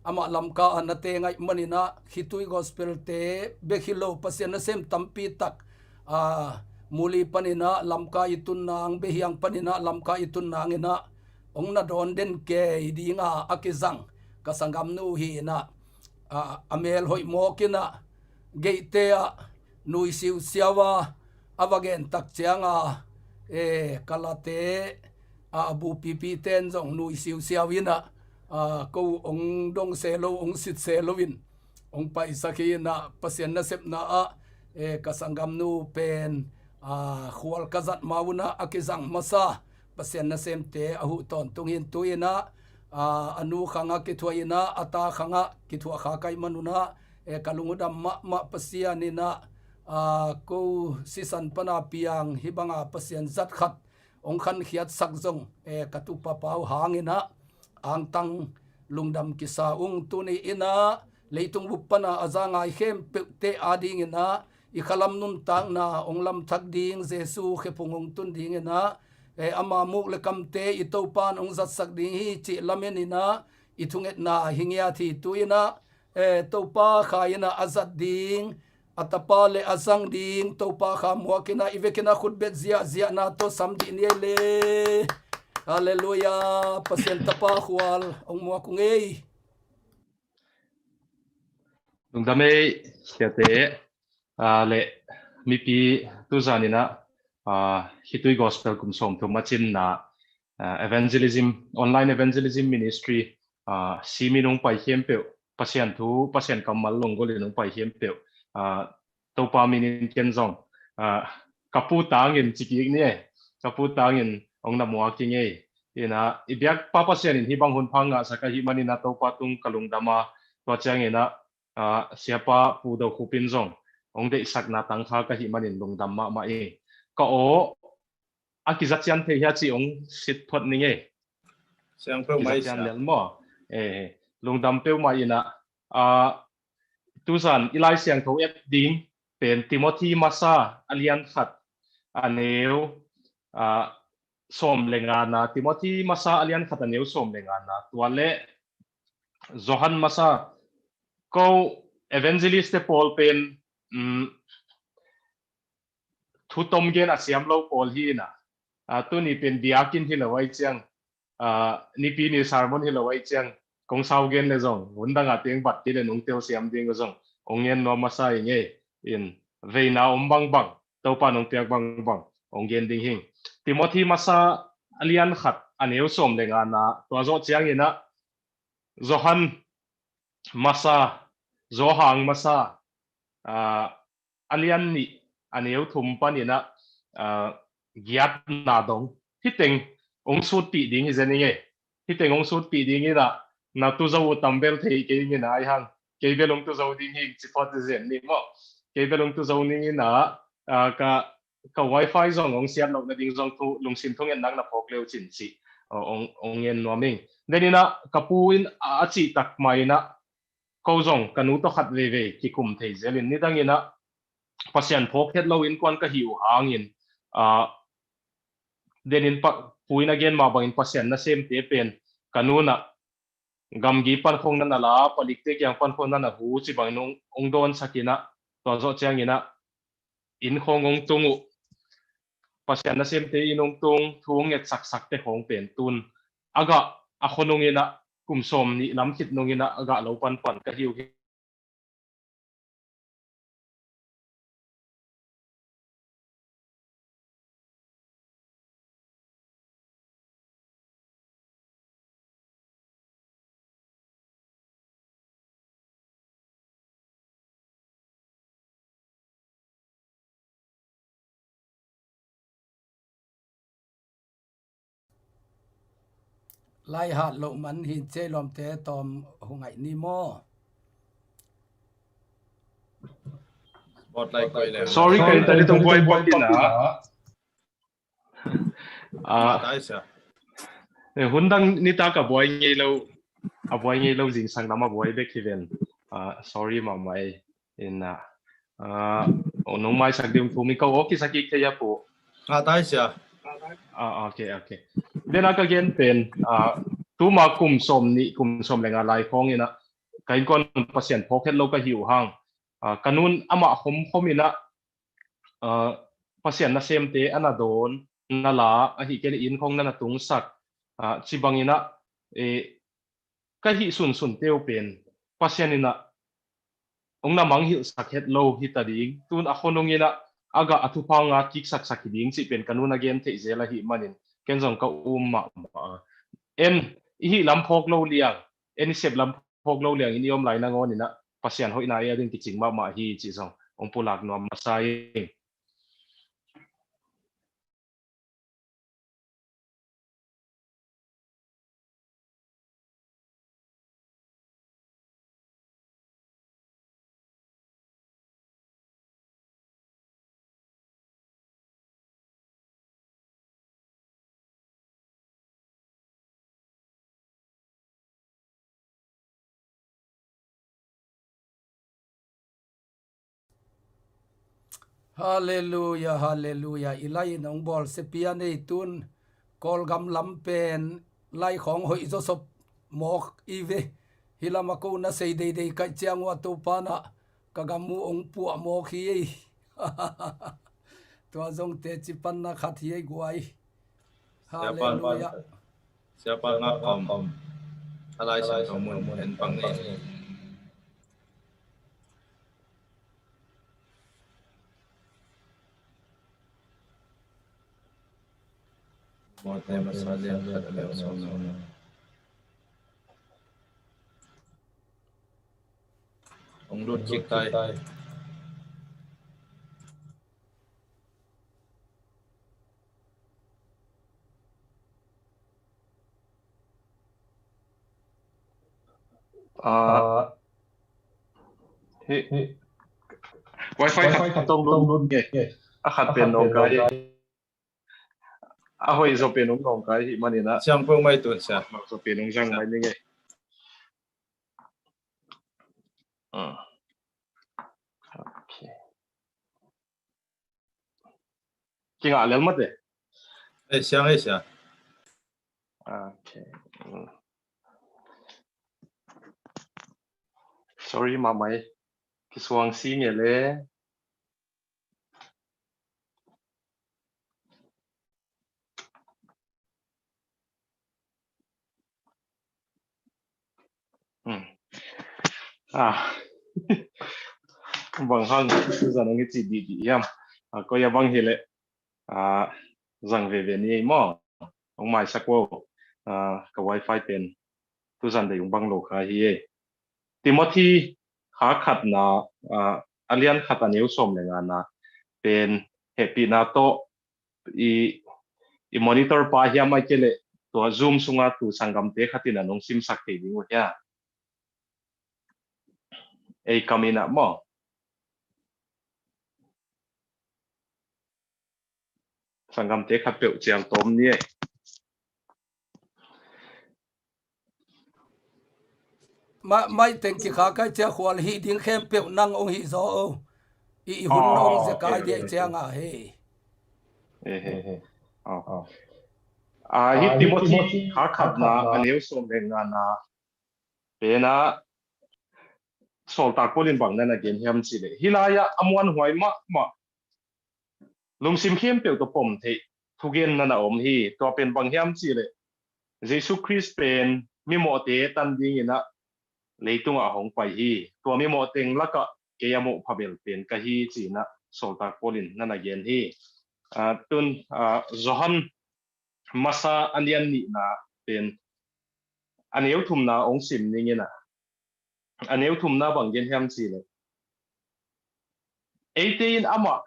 amah Lamka a na teng ahih man inah, khitui gospel-te bek hi lo, Pasian nasem tampi tak, ah, Muli pan inah Lamka i tun nang, Behiang pan inah Lamka i tun nang inah hong na dawn den kei ding a a kizang ka sanggamnu hi inah, ah, a mel hoih mawk inah, geihte ah nui siusiau a, a va gen tak ciang a, eh, ka late, ah, a bupipite in zong nui siusiau inah, ah, ko hong dong se lo, hong sit se lo in hong paisak hi inah, Pasian nasepna ah, eh, ka sanggamnu pen, ah, khual ka zat ma un ah a kizang masa Pasian nasemte a huh tawntung hi in, tu inah, ah, a nu khang ah kithuah inah, a ta khang ah kithuah kha kei man un ah, eh, ka lung uh dam mahmah. Pasian inah, ah, ko sisan pan a piang hih bang a Pasian zat khat hong khankhiatsak zong, eh, ka tupapa uh hang inah angtang lungdam kisa ung. Tuni inah leitung bup pan a a za ngai khempeuhte a ding inah i khalam nuntakna hong lamthak ding, Jesu khephung hong tun ding inah, eh, ama muk le kamte i Topa in hong zatsak ding hi cih lamen inah i thungetna hi ngiat hi. Tu inah, eh, Topa Kha inah a zat ding, a tapa le a zang ding, Topa Kha muak inah i vek inah khutbet ziahziahna tawh sam dih ni ei le. Halleluiah. Pasian tapa khual hong muak ung ei. Lungdam ei, siate, ah, le mipi, tu zan inah, ah, khitui gospel kum sawmthum a cinna, ah, evangelism, online evangelism ministry, ah, simin hong pai khempeuh, Pasian thu, Pasian kammal lunggulhin hong pai khempeuh, ah, Topa minin ken zong, ah, ka pu tangin ci kik ni e, ka pu tangin hong na muak ing e. Ina, i biakpa Pasian in hih bang hun pha ngahsak ahih manin ah Topa tung ka lungdam a, tua ciangin ah, ah, Siapa Pu Do Khup in zong hong deihsakna tangkha ka hih manin lungdam mahmah ing. Ka aw a kiza cian thei hia ci hong sit phot ning e. Siang peuhmah i sia. Kiza cian lel maw? Eh, lungdam peuhmah ina, ah, tuzan i Lai Siangtho et ding pen Timothy masa a lian khat a neu, ah, sawm le ngana, Timothy masa a lian khat a neu sawm le ngana, tua le Johan masa, ko evangelist te pawl pen, um, thu tom gen a siam lo pawl hi ina, ah, tuni pen biakinn hi lo ai ciang, ah, nipi ni sermon hi lo ai ciang, kong sau gen le zong hun dang a teng bat ti le nung teu siam ding zong hong ngen nuam masa ing e. In veina om bangbang, Topa nong piak bangbang hong gen ding hing. Timothy masa a lian khat a neu sawm le ngana, tua zawh ciangin ah Johan masa, Johan masa, ah, a lian nih a neu thum panin ah, ah, giatna dong. Hih teng hong sutpih ding hi zen ing e. Hih teng hong sutpih ding ina, na tu zo uh tam bel thei kei ing ina ai hang. Kei bel hong tu zo ding hi ci phot zen ni maw. Kei bel hong tu zo ning ina, ah, ka, ka wifi zong hong siat loh nading zong thu, lungsim thungetnak na phawk leu cin ci, ah, hong, hong ngen nuam ing. Den ina ka pu in a, a cih tak mah ina, ko zong ka nu tawh khat veivei kikum thei zelin nidang ina Pasian phawk het lo innkuan ka hih uh hangin, ah, denin pa, pu in a gen mah bangin Pasian nasemte pen ka nu in ah gamgi pan khong na na la, palikte kiang pan khong na na hu ci bangin hong, hong dawnsak ina, tua zawh ciangin ah inn khong hong tung uh, Pasian nasemte inn hong tung, thu hong ngetsaksak te khong pen tun a gah a khua nung ina kum sawm nih lam khit nung ina a gah lo panpan ka hi uh hi. Lai hat loh man hi, cei lawmte tawm hu ngaih ni maw? Sorry, ka internet tong buai buai ina. Ah, eh, hun dang nitak a buai ngei lo, a buai ngei lo zingsang lam a buai bek hi ven. Ah, sorry mahmah e. Ina, ah, oh, nong maisak ding thu mi ko, oh, kisa kik thei a pu. Ah, tai sia. Ah, ok, ok. Den a ka gen pen, ah, tuma kum sawm nih, kum sawm le nga lai khawng ina ka innkuan Pasian phawk het lo ka hi uh hang. Ah, ka nun amah khomkhom ina, ah, Pasian nasemte a na dawn, na la, ahih kei leh inn khong na na tungsak, ah, ci bang ina, eh, ka hih sunsun teu pen Pasian ina hong na mangngilhsak het lo hi ta ding. Tun a khonung ina a gah a thupha ngat kiksaksak hi ding cih pen ka nun a gen theih zel ahih manin ken zong ka um mahmah a. En i hih lam phawk lo liang, en i sep lam phawk lo liang in i om lai nangawn ina Pasian hoihna ei a ding kicing mahmah hi cih zong hong pulak nuam masa ing. Halleluia, halleluia. I lai in hong bawl sepia nei tun Kawlgam lam pen lai khawng hoih zawsop mawk i ve. Hi lam a ko na sei deidei kaih ciang uh a Topa na ka gam uh hong puah mawk hi ei. Tua zong teci panna khat hi ei guai. Halleluia. Siapa ngak om. A Lai Siangtho mun en pang ni. Mawte masa lian khat a neu sawm na. lut kik tai. Ah, hi, hi. Wi-Fi khat tong lut nge. A khat pen nong kai. A hoih zaw pen nong nong kai hi manin ah. Siang peuh mai tun sia. Zaw pen nong zang mai ni nge. Ah. Okay. Kingah lel mate. Eh, siang, eh, siang. Okay. Mm. Sorry, mamai. Kisuang si nge le. Hmm. Ah. Bang hang, zan ang i ci di di yam. Ah, ko ya bang hi le. Ah, zang veve ni ei maw. Hong maisak vo. Ah, ka Wi-Fi pen tuzan dei hong bang lo kha hi ei. Timothy kha khatna, ah, a lian khat a neu sawm le ngana pen hehpihna tawh i, i monitor pa hiam ai ke le tua Zoom sunga tu sanggamte khatin a nong simsak thei ding uh hia? Ei kam in ah maw. Sanggamte khat peuh cial tawm ni ei. Ma, mai teng kikha kai cia khual hi ding khempeuh nang ong hi zaw o. I, i hun ong zekai dia i cianga he. Eh, eh. Ah, hi Timothy kha khatna a neu sawm le ngana pena sawltak Paul in bang nan a gen hiam ci le. Hi lai-ah a muanhuai mahmah lungsim khempeuh tawh pom theih thugen nan a om hi. Tua pen bang hiam ci le. Jesu Khrist pen mimawhte tan dingin ah leitungah hong pai hi. Tua mimawh teng lakah kei a mawh phabel pen ka hi ci-in ah sawltak Paul in nan a gen hi. Ah, tun, ah, Johan masa a lian nihna pen a neu thumna ong sim ning in ah. A neu thumna bang gen hiam ci le. Eite in amah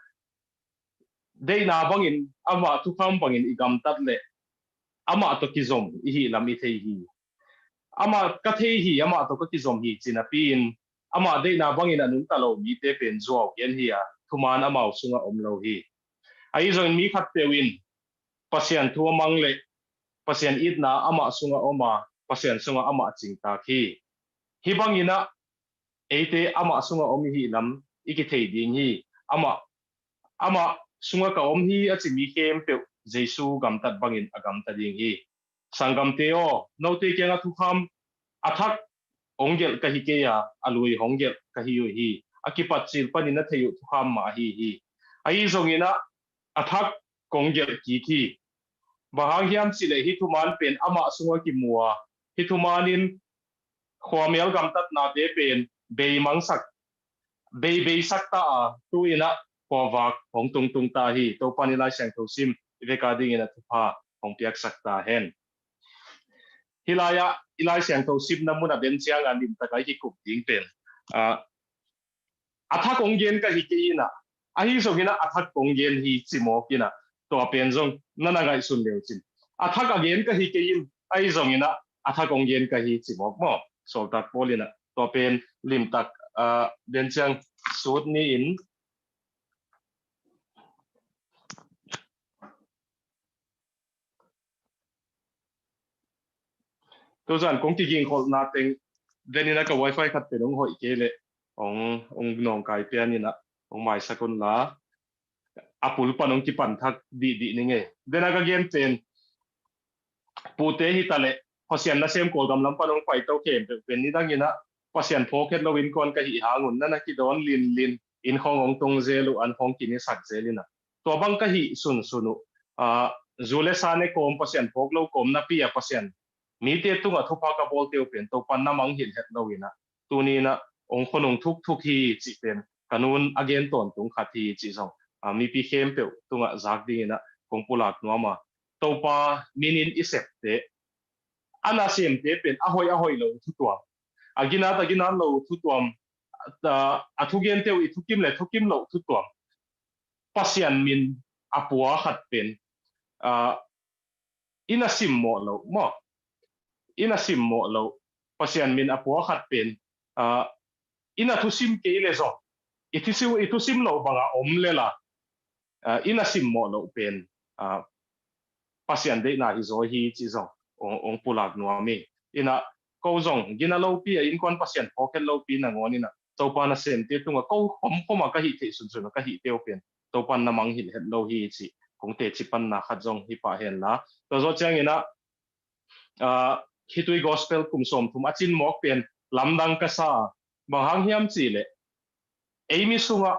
deihna bangin, amah thukham bangin i gamtat le amah tawh kizom i hih lam i thei hi. Amah ka thei hi, amah tawh ka kizom hi ci napi-in amah deihna bangin a nungta lo mite pen zuau gen hi a, thuman amau sungah om lo hi. Ahi zongin mi khatpeuh in Pasian thu a mang le Pasian itna amah sungah om a, Pasian sungah amah cingtak hi. Hih bangin ah eite amah sungah om i hih lam i kithei ding hi. Amah, amah sungah ka om hi a ci mi khempeuh Jesu gamtat bangin a gamta ding hi. Sanggamte aw, note kiangah thukham a thak hong gelh ka hi kei a, a lui hong gelh ka hi uh hi. A kipat cil panin a thei uh thukham mah ahi hi. Ahi zongin ah a thak kong gelh kik hi. Bang hang hiam cih leh hih thuman pen amah sungah kimu a, hih thuman in khuamial gamtatnate pen beimangsak, beibeisak ta a, tu-in ah khuavak hong tungtung ta hi. Topa in i Lai Siangtho sim i vek a dingin a thupha hong piaksak ta hen. Hih lai-ah i Lai Siangtho simna mun a den ciangin limtak a i kikup ding pen, ah, a thak hong gen ka hi kei in ah, ahi zongin ah a thak kong gen hi ci mawk in ah, tua pen zong na na ngaihsun leu cin. A thak a gen ka hi kei in, ahi zongin ah a thak hong gen ka hi ci mawk maw. Sawltak Paul in ah tua pen limtak, ah, den ciang sut ni in. Tuzan kong kigingkholhna teng, den in ah ka Wi-Fi khat pen hong hoih kei leh hong, hong nawngkai pian in ah hong maisak un la, a pul pan hong kipan thak dihdih ning ei. Den a ka gen pen pute hi ta leh Pasian nasem Kawlgam lam pan hong paito khempeuh pen nidang in ah Pasian phawk het lo innkuan ka hih hang un na na kidawn linlin, inn khawng hong tung zel uh, an khawng kinisak zel in ah. Tua bang ka hih sunsun uh, ah, zu le sa ne kawm, Pasian phawk lo kawm napi a Pasian mite tungah thupha ka bawlte uh pen Topa na mangngilh het lo in ah, tuni in ah hong khonung thukthuk hi cih pen ka nun a gen tawntung khat hi cih zong, ah, mipi khempeuh tungah zak dingin ah kong pulak nuam a. Topa minin i septe, a nasemte pen a hoih a hoih lo thutuam, a ginat a ginat lo thutuam, a, a thugente uh i thukim le thukim loh thu tuam Pasian min a pua khat pen, a, i na simmawh loh maw? I na simmawh loh Pasian min a pua khat pen, a, i na thusim kei le zong i thusim, i thusim loh banga om lela, a, i na simmawh loh pen, a, Pasian deihna hi zaw hi ci zong ong, ong pulak nuam hi. Ina ko zong gina lopi a innkuan Pasian phawkhet lopi nangawn ina Topa nasemte tunga ko khomkhoma ka hih theih sunsun ka hih teu pen Topa na mangngilh het lo hi ci kong teci panna khat zong hi pah henla. Tua zawh ciangina, a, hitui gospel kum sawmthum a cin mawk pen lamdang ka sa a, bang hang hiam cih leh ei mi sungah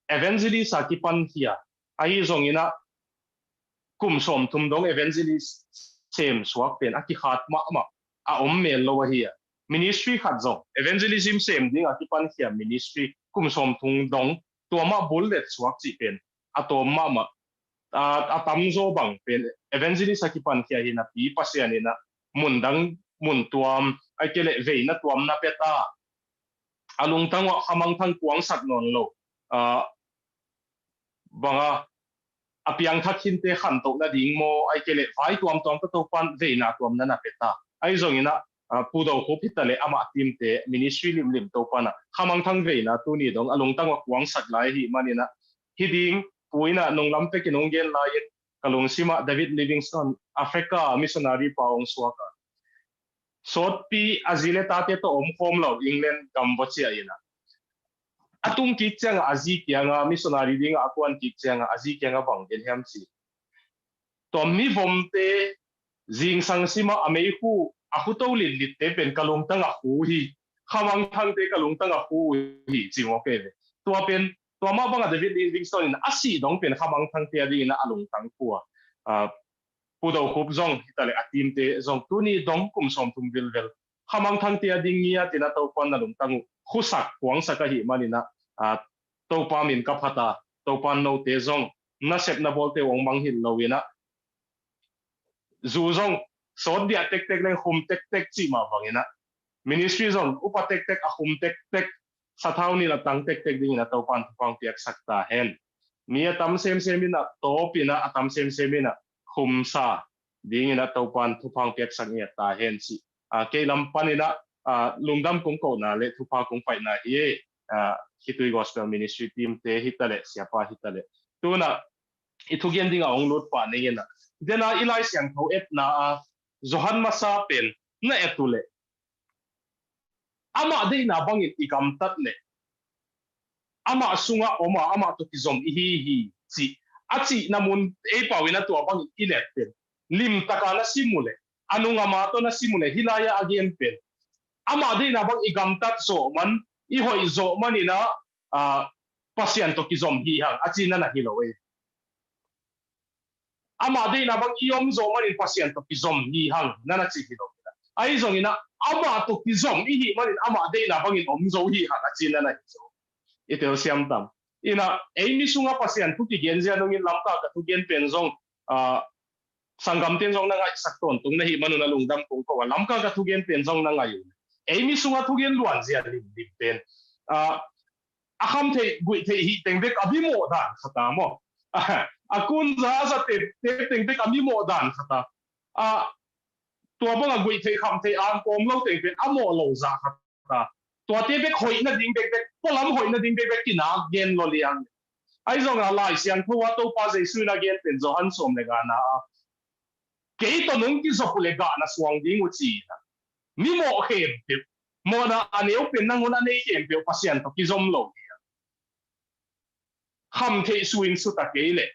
evangelist a kipankhia ahi zongina kum sawmthum dong evangelist sem suak pen a kikhat mahmah a om mel lo ahi a. Ministry khat zong evangelism sem ding a kipankhia ministry kum sawmthum dong tua mah bullet suak cih pen a tawm mahmah. A, a tamzaw bang pen evangelist a kipankhia hi napi Pasian ina mun dang mun tuam ai kei leh veina tuam na pia ta. A lungtang uh a khamangthang kuangsak nawn lo, a, banga a piangthak khinte khantoh nading maw ai kei leh vai tuamtuam ta Topan veina tuam na na pia ta. Ahi zongina, a, Pu Do Khup hi ta leh amah teamte ministry limlim Topan a khamangthang veina tuni dong a lungtang uh a kuangsak lai hi manina, hi ding Pu ina nunglam pekin hong gen lai-in ka lungsimah David Livingstone Africa missionary pa hong suak a, sawtpi a zi le tate tawh om khawm lo England gam vawcia ina a tung kik cianga a zi kianga missionary dinga a kuan kik cianga a zi kianga bang gen hiam ci. Tua mivomte zingsang sima a meikhu a khuto litlitte pen ka lungtang a khu hi. Khamangthangte ka lungtang a khu hi ci ngawk ei ve. Tua pen tua mah banga David Livingstone in a sih dong pen khamangthangte a dingina a lungtang khu a, a, Pu Do Khup zong hi ta leh a teamte zong tuni dong kum sawmthum vilvel khamangthangte a ding ngiat ina Topan na lungtang uh khusak kuangsak ahi manina, a, Topa min ka phat a, Topan note zong nasep na bawlte uh hong mangngilh lo ina zu zong sawt diah tektek leng khum tektek cih mah bangina ministry zong upa tektek a khum tektek sathau nin a tang tektek dingina Topan thupha hong piaksak ta hen. Mi a tam semsem ina tawp ina a tam semsem ina khumsa dingina Topan thupha hong piaksak ngiat ta hen ci. A, kei lam panina, a, lungdam kong kohna le thupha kong paihna hi. A, hitui gospel ministry teamte hi ta leh siapa hi ta leh tuna i thugen dinga hong lut pah ning ina dena i Lai Siangtho etna a Johan masa pen na et uh leh amah deihna bangin i gamtat leh amah sungah om a amah tawh kizom i hi hi ci a cihna mun ei pau ina tua bangin i let pen limtaka na sim uh leh a nungama tawh na sim uh leh hih lai-ah a gen pen amah deihna bang i gamtat zawh man i hoih zawh man ina, a, Pasian tawh kizom hi hang a cihna na hi lo ei. Amah deihna bang i om zo manin Pasian tawh kizom hi hang na na ci hi lo. Ahi zongina amah tawh kizom i hih manin amah deihna bangin om zo hi hang a cihna na hi zo. I telsiam tam. Ina ei mi sunga Pasian thu kigen zia nungin Lamka ka thugen pen zong, a, sanggamten zong na ngaihsak tawntung na hih manun a lungdam kong ko a Lamka ka thugen pen zong na ngai uh. Ei mi sunga thugen luan zia limlim pen, a, a kham theih guih theih hih teng bek a mimawh dan khata maw? A kunza a za tep tep teng bek a mimawh dan khata. A tua banga guih theih kham theih angkawm lo teng pen a mawh lo za khata. Tuate bek hoih nading bekbek pualam hoih nading bekbek kinak gen lo liang. Ahi zonga Lai Siangtho a Topa Jesu in a gen pen Johan sawm le ngana a kei tawh nong kizop uh le gah na suang ding uh ci-in a mimawh khempeuh mawhna a neu pen nangun a nei khempeuh Pasian tawh kizom lo hi a. Kham theih su in su ta kei leh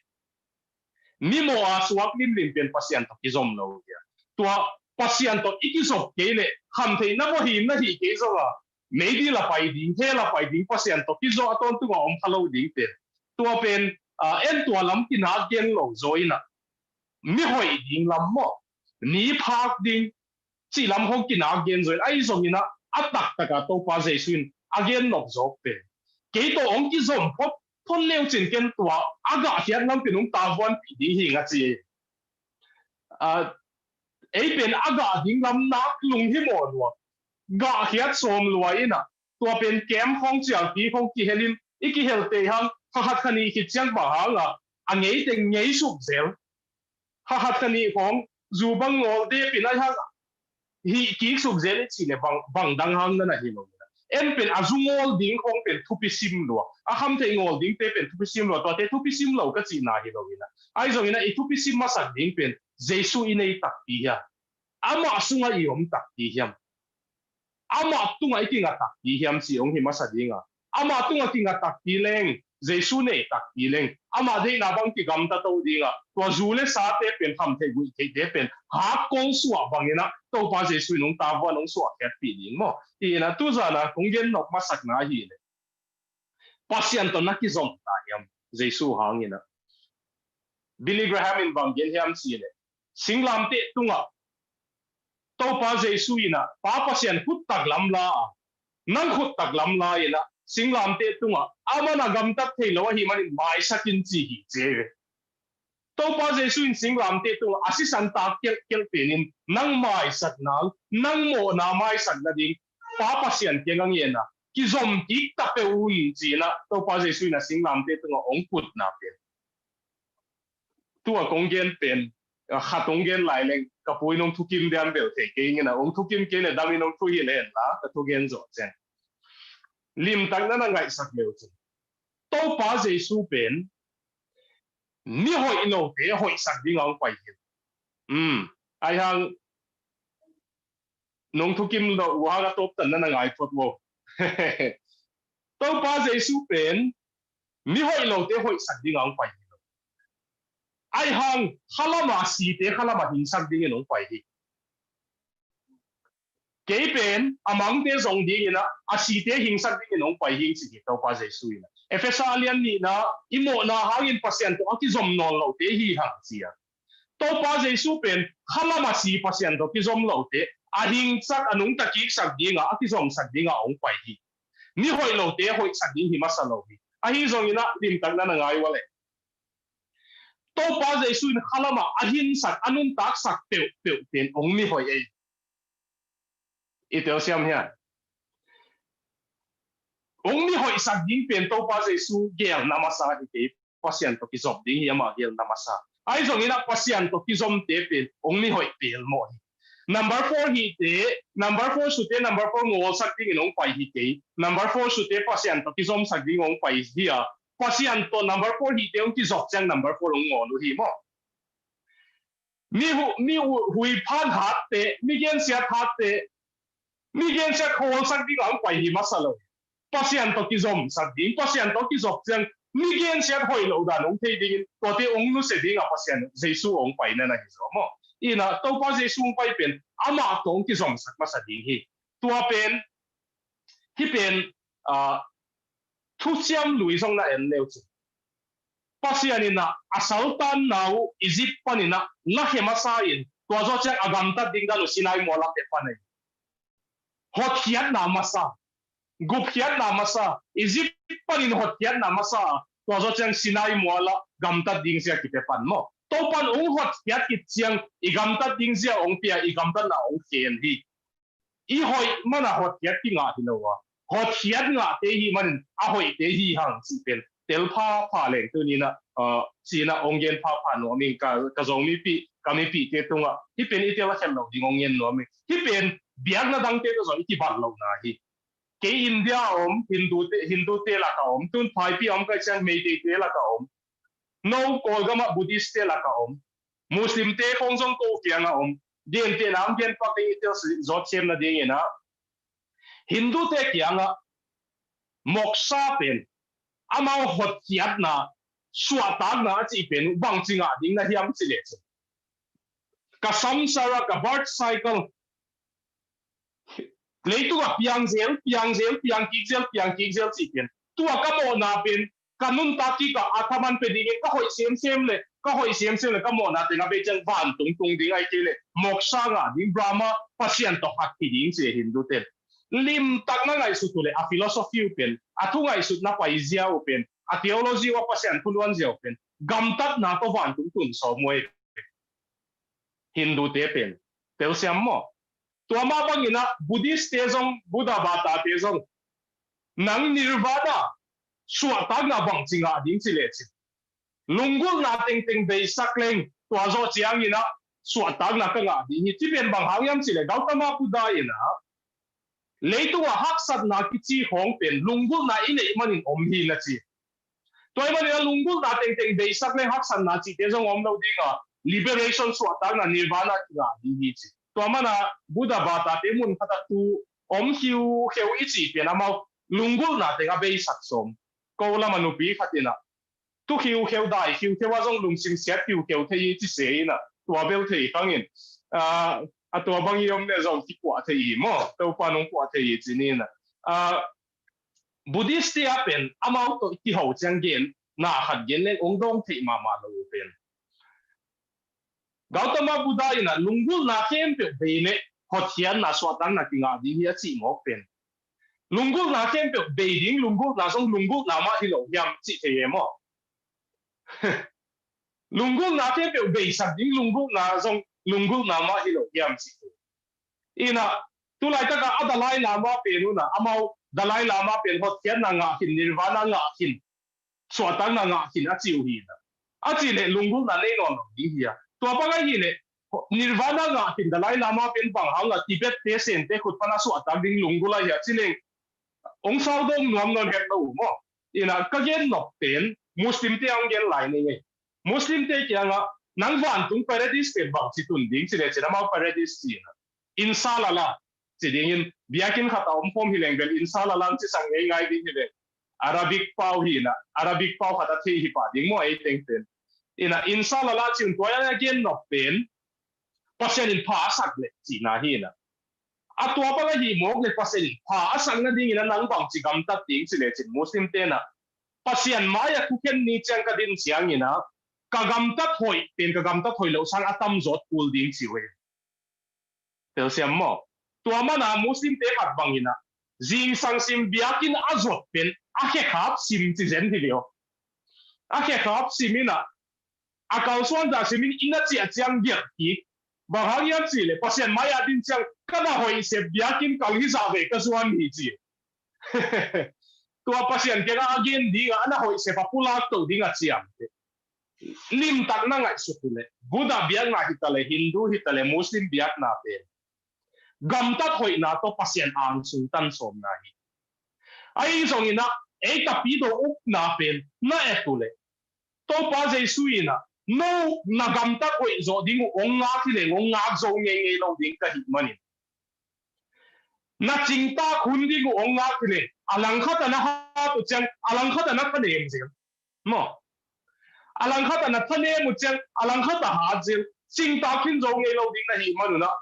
mimawh a suak limlim pen Pasian tawh kizom lo hi a. Tua Pasian tawh i kizop kei leh kham theih na vawhim na hih kei zonga meidil a pai ding hell a pai ding Pasian tawh kizop a tawntunga om kha lo ding pen tua pen, a, en tua lam kinak gen lo zaw in a mi hoih ding lam maw ni phak ding cih lam hong kinak gen zaw in ahi zongin a a taktaka Topa Jesu in a gen nop zawk pen kei tawh hong kizom phot phot leu cin ken tua a gahkhiat lam pen hong tavuanpih ding hi nga ci. A, ei pen a gah ding lam nak lunghimawh lua gahkhiat sawm lua in a Tua pen kem khong cialpi khong kihelin i kihelte hang kha khat kha nih khit ciang bang hanga a ngeite ngei suk zel. Kha khat kha nih khong zu bang ngawl depin ai hang hih kik suk zel i cih le bang, bang dang hang na na hi lo. En pen a zu ngawl ding khong pen thupi sim lua. A khamtheih ngawl dingte pen thupi sim lua. Tuate thupi sim lo ka cihna hi lo ina. Ai zong ina i thupi sim masak ding pen Jesu i nei takpi hiam? Amah sungah i om takpi hiam? Amah tungah i kingah takpi hiam ci hong hi masa dinga. Amah tungah kingah takpi leng, Jesu nei takpi leng, amah deihna bang kigamta to dinga. Tua zu le sate pen, khamtheih guihtheihte pen hakkol suah bangin ah Topa Jesu in hong tavuan hong suahkhiatpih ding maw? Hi ina, tuzana kong gen nop masakna ahi le Pasian tawh na kizom ta hiam? Jesu hangin ah. Billy Graham in bang gen hiam ci le, singlamteh tungah Topa Jesu in ah Pa Pasian khut taklam la a, nang khut taklam la in ah singlamteh tungah amah na gamtat thei lo ahi manin maisak in ci hi ci ve. Topa Jesu in singlamteh tungah a sisan tak kelhkelh penin nang maisak nang, nang mawhna maisak nading Pa Pasian kiang a ngen a, kizom kik ta peuh un ci in ah Topa Jesu in a singlamteh tungah hong putna pen. Tua kong gen pen, a khat hong gen lai leng ka pu in hong thukim diam bel thei kei ing ina, hong thukim kei le dam in hong thu hi le hen la ka thugen zawh ciang. Limtak na na ngaihsak leu cin. Topa Jesu pen mi hoih lote hoihsak ding a hong pai hi. Um, ai hang nong thukim lo uh hang a tawptan na na ngai phot uh. Topa Jesu pen mi hoih lote hoihsak ding a hong pai hi. Ai hang khalama site khalama hingsak dingin hong pai hi. Kei pen a mangte zong dingin ah a site hingsak dingin hong pai hing ci hi Topa Jesu in ah. Efesa a lian nihna, i mawhna hangin Pasian tawh a kizom nawn lote hi hang ci a. Topa Jesu pen khalama si Pasian tawh kizom lote a hingsak, a nungta kiksak dinga, a kizomsak dinga hong pai hi. Mi hoih lote hoihsak ding hi masa lo hi. Ahi zongin ah limtak na na ngai uh a leh Topa Jesu in khalama a hinsak, a nuntaksak peuhpeuh pen hong mi hoih ei. I telsiam hiam? Hong mi hoihsak ding pen Topa Jesu gelna masa hi kei, Pasian tawh kizom ding hi amah gelna masa. Ahi zongin ah Pasian tawh kizomte pen hong mi hoih pelmawh hi. Number four hite, number four sute number four ngawlsak dingin hong pai hi kei. Number four sute Pasian tawh kizomsak ding hong pai hi a, Pasian tawh number four hite hong kizop ciang number four hong ngawl uh hi maw? Mi hu-, mi hu-, hui phan hatte, mi gensiat hatte, mi gensiat hawlsak ding a hong pai hi masa lo. Pasian tawh kizomsak ding, Pasian tawh kizop ciang mi gensiat hoih lo dan hong thei dingin tuate hong nusia dingah Pasian Jesu hong paina na hi zaw maw? Ina Topa Jesu hong pai pen amah tawh hong kizomsak masa ding hi. Tua pen, hih pen, ah, thuciam lui zong na en leu cin. Pasian in ah a saltanna uh Egypt panin ah lakhia masa in, tua zawh ciang a gamtat ding dan uh Sinai mual ah pia pan ahi. Hotkhiatna masa, gupkhiatna masa, Egypt panin hotkhiatna masa, tua zawh ciang Sinai mual ah gamtat ding zia kipia pan maw? Topan hong hotkhiat khit ciang i gamtat ding zia hong pia, i gamtatna hong khen hi. I hoih mana hotkhiat kingah hi lo a, hotkhiat ngahte hi manin a hoihte hi hang cih pen tel phapha leng tuni in ah, ah, ci-in ah hong gen phapha nuam ing. Ka, ka Zomipih, ka mipihte tungah hih pen i tel a khen lo ding hong gen nuam ing. Hih pen biakna dangte tawh zong i kibat lohna hi. Kei India a om Hindute, Hindute lakah om, tun Phaipi a om ka hih ciang Meiteite lakah om, no Kawlgam ah Buddhistte lakah om, Muslimte khong zong ko kiangah om. Gentehna om gen pak ding i tel zawt sem nadingin ah, Hindute kiangah moksha pen amau hotkhiatna, suahtakna a cih pen uh bangci ngah ding na hiam cih leh cin, ka samsara, ka birth cycle, leitungah piang zel, piang zel, piang kik zel, piang kik zel cih pen, tua ka mawhna pen ka nuntak kikah a thaman pia dingin ka hoih semsem le, ka hoih semsem le ka mawhna teng a bei ciang vantung tung ding ahih kei leh moksha ngah ding, Brahma, Pasian tawh khat hi ding ci a Hindu ten. Limtak na ngaihsut uh leh a philosophy uh pen, a thu ngaihsutna paizia uh pen, a theology uh a Pasian thu luanzia uh pen gamtatna tawh vantung tun sawm uh ei. Hindute pen telsiam maw? Tua mah bangin ah Buddhistte zong, Buddha batate zong, Nang nirvana, suahtakna bangci ngah ding ci lecin, lunggulhna tengteng beisak leng tua zawh ciangin ah suahtakna ka ngah ding hi, ci pen bang hang hiam cih leh Gautama Buddha in ah leitungah haksatna kici khawng pen lunggulhna i neih manin om hi na ci. Tua ahih manin ah lunggulhna tengteng beisak leng haksatna cihte zong om lo ding a, liberation, suahtakna, nirvana kingah ding hi ci. Tua manin ah Buddha batate mun khat ah tu om khiukheu i cih pen amau lunggulhna teng a beisak sawm. Ko lam a nupi khat in ah tu khiukheu, dai khiukheu a zong lungsim siat khiukheu thei hi ci se in ah, tua bel thei khang in, ah, a tua bang i om le zong kikuah thei hi maw, Topa nong kuah thei hi ci ni in ah. Ah, Buddhist te a pen amau tawh kiho ciang gen, na khat gen leng ong dawng theih mahmah lo uh pen. Gautama Buddha in ah lunggulhna khempeuh bei leh hotkhiatna, suahtakna kingah ding hi a cih mawk pen, lunggulhna khempeuh bei ding lunggulhna zong lunggulhna mah hi lo hiam cih thei e maw? Lunggulhna khempeuh beisak ding lunggulhna zong lunggulhna mah hi lo hiam cih thei. In ah, tu laitak ah a Dalai Lama pen un ah, amau Dalai Lama pen hotkhiatna ngah khin, nirvana ngah khin, suahtakna ngah khin a ci uh hi in ah. A cih leh lunggulhna nei nawn lo ding hi a. Tua bang ahih leh nirvana ngah khin Dalai Lama pen bang hang a Tibet te Sen te khut pan a suahtak ding lunggulh ahi a ci leng ong sau dawng nuam nawn het lo uh maw? In ah ka gen nop pen Muslim te ong gen lai ni ngei. Muslim te kiangah nang vantung paradise pen bangci tun ding ci lecin amau paradise ci in ah, inshallah ci dingin, biakinn khat a om khawm hi leng bel inshallah ci sak ngeingai ding hi leng, Arabic pau hi in ah, Arabic pau khat a thei hi pah ding maw ei teng pen. In ah inshallah ci un, tua a gen nop pen Pasian in pha a sak leh cihna hi in ah. A tua bang ahih mawk leh Pasian in pha a sak nadingin ah nang bangci gamtat ding ci lecin Muslim te in ah, Pasian mai-ah thukhen ni ciang ka din ciangin ah ka gamtat hoih pen ka gamtat hoih loh sang a tamzaw kul ding ci uh hi. Telsiam maw? Tua manin ah Muslim te khat bangin ah zingsang sim biakinn a zuat pen a khekhap sim ci zen hi lio. A khekhap sim in ah a kalsuan zah sim in inn a ciah ciang giak kik. Bang hang hiam cih leh Pasian mai-ah din ciang ka na hoih sep biakinn kal hi zah ve ka zuan hi ci. Tua Pasian kiangah a gen ding a, a na hoih sep a pulak to ding a ciamteh. Limtak na ngaihsut uh leh Buddha biakna hi ta leh, Hindu hi ta leh, Muslim biakna pen gamtat hoihna tawh Pasian angsung tan sawmna hi. Ahi zongin ah ei Tapidaw upna pen na et uh leh Topa Jesu in ah no na gamtat hoih zawh ding uh ong ngak hi leng ong ngak zo ngeingei lo ding ka hih manin, na cingtak hun ding uh ong ngak hi leng a langkhat a na hat uh ciang a langkhat a na thanem zel maw? A langkhat a na thanem uh ciang a langkhat a hat zel, cingtak khin zo ngei lo ding na hih man un ah,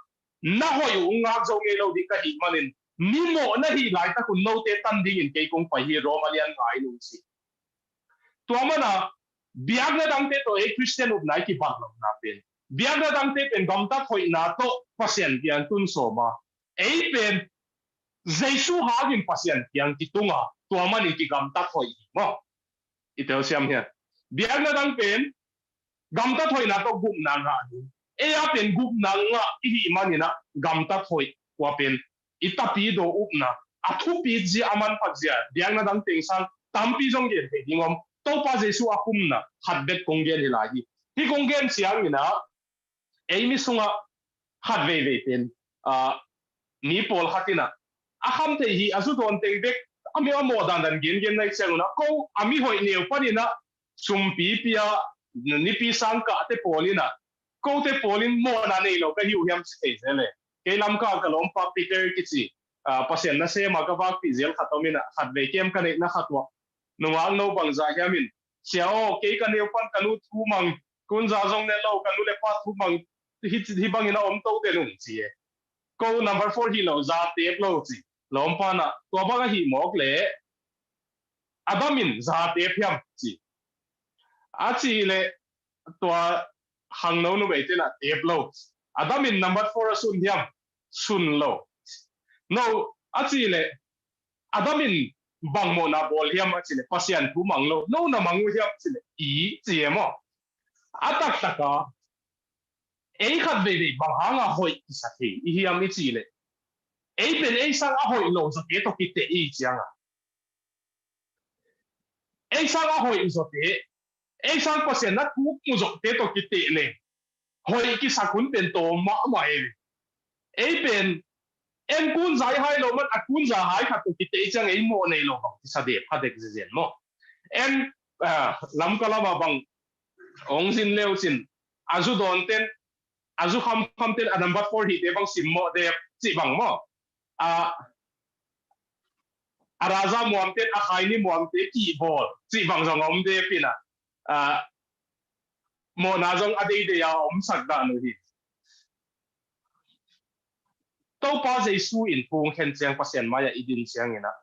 na hoih uh ong ngak zo ngei lo ding ka hih manin, mimawh na hih laitak un note tan dingin kei kong pai hi, Rom a lian nga in ong ci. Tua manin ah biakna dangte tawh ei Khristian upna i kibat lohna pen, biakna dangte pen gamtat hoihna tawh Pasian kiang tun sawm a, ei pen Jesu hangin Pasian kiang kitung a, tua manin kigamtat hoih hi maw? I telsiam hiam? Biakna dang pen gamtat hoihna tawh gupna ngah ding. Ei a pen gupna ngah i hih manin ah gamtat hoih, tua pen i Tapidaw upna a thupit zia, a manphat zia, biakna dang teng sang tampi zong gen thei ding om. Topa Jesu a pumna khat bek kong gen hi lai hi. Hih kong gen ciangin ah ei mi sungah khat veivei pen, ah, mi pawlkhat in ah a kham thei hi, a zu dawn teng bek a mi a mawh dandan gengen na hih ciangun ah, ko a mi hoih neu panin ah sumpi pia, nipi sang kahte pawl in ah, kote pawl in mawhna nei lo ka hi uh hiam ci thei zel e. Kei Lamka ka lawmpa Peter kici, ah, Pasian nasem a ka vakpih zel khat om in ah, khat vei kem ka neihna khat uah nungak no bangzah hiam in, "Sia aw, kei ka neu pan ka nu thumang, kunza zong ne lo, ka nu le pa thumang, hi, hi bangin a om to den ung," ci e. "Ko number four hi lo, za tep lo," ci. Lawmpa in ah, "Tua bang ahih mawk leh a dam in za tep hiam?" ci. A cih leh tua khangno numei te in ah, "Tep lo." "A dam in number four a sun hiam?" "Sun lo." "No," a cih leh, "a dam in bang mawhna bawl hiam?" a cih leh, "Pasian thu mang lo." "No na mang uh hiam?" a cih leh, "I," ci e maw? A taktak a ei khat veivei bang hang a hoih kisa thei i hiam i cih leh, ei pen ei sang a hoih lo zawte tawh kiteh i ciang a, Ei sang a hoih zawte, ei sang Pasian na thuk mu zawte tawh kiteh leng hoih kisak hun pen tawm mahmah ei. Ei pen en kunzai hai lo man a kunza hai khat tawh kiteh ciang ei mawh nei lo bang kisa dep kha dek zezen maw? En, ah, Lamka lamah bang hong zin leu cin a zu dawn ten, a zu khamkham ten a number four hihte bang simmawh dep cih bang maw? A, a raza muamte, a khaini muamte kihbawl cih bang zong a om dep in a, a, mawhna zong a deidei a omsak dah uh hi. Topa Jesu in phung khen ciang Pasian mai-ah i din ciangin a,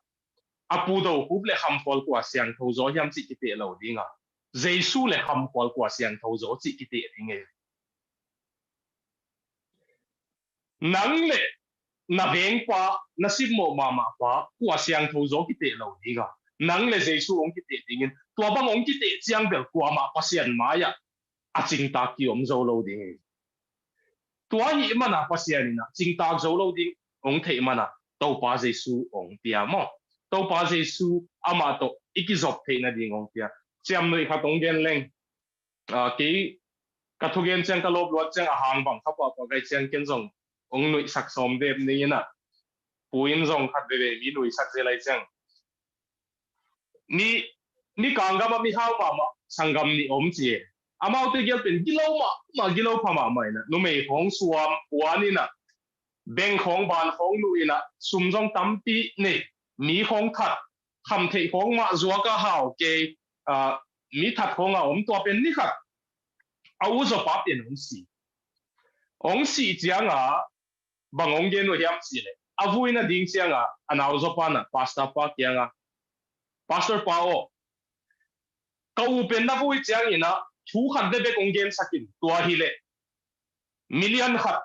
a pu do khup le khamkhual kua siangtho zaw hiam cih kiteh lo ding a, Jesu le khamkhual kua siangtho zaw cih kiteh ding ei. Nang le na vengpa, na simmawh mahmah pa kua siangtho zaw kiteh lo ding a, nang le Jesu hong kiteh dingin, tua bang hong kiteh ciang bel kuamah Pasian mai-ah a cingtak ki om zo lo ding. Tua ahih mana Pasian in a cingtak zo lo ding hong theih mana Topa Jesu hong pia maw? Topa Jesu amah tawh i kizop theih nading hong pia. Ciamnuih khat hong gen leng. Ah, kei ka thugen ciang ka lawp luat ciang a hang bang kha pahpah kai ciang ken zong hong nuihsak sawm dep ning in a, pu in zong khat veve mi nuihsak zel ai ciang. Ni, ni kang gam a mi hau mahmah sanggam nih om ci e. Amaute gel pen gilo mahmah, gilo pha mahmah in a, numei khawng suam puan in a, beng khawng ban khawng luh in a, sum zong tampi nei, mi khawng that, khamtheih khawng mah zuak a hau kei, ah, mi that khawng a om. Tua pen ni khat a u zawpa pen hong si. Hong sih ciang a bang hong gen uh hiam cih leh, a vui nading ciang a, a nau zawpa in a pastor pa kiang a, "Pastor pa aw, ka u pen na vui ciangin a thu khat bek hong gensak in, tua hi leh million khat,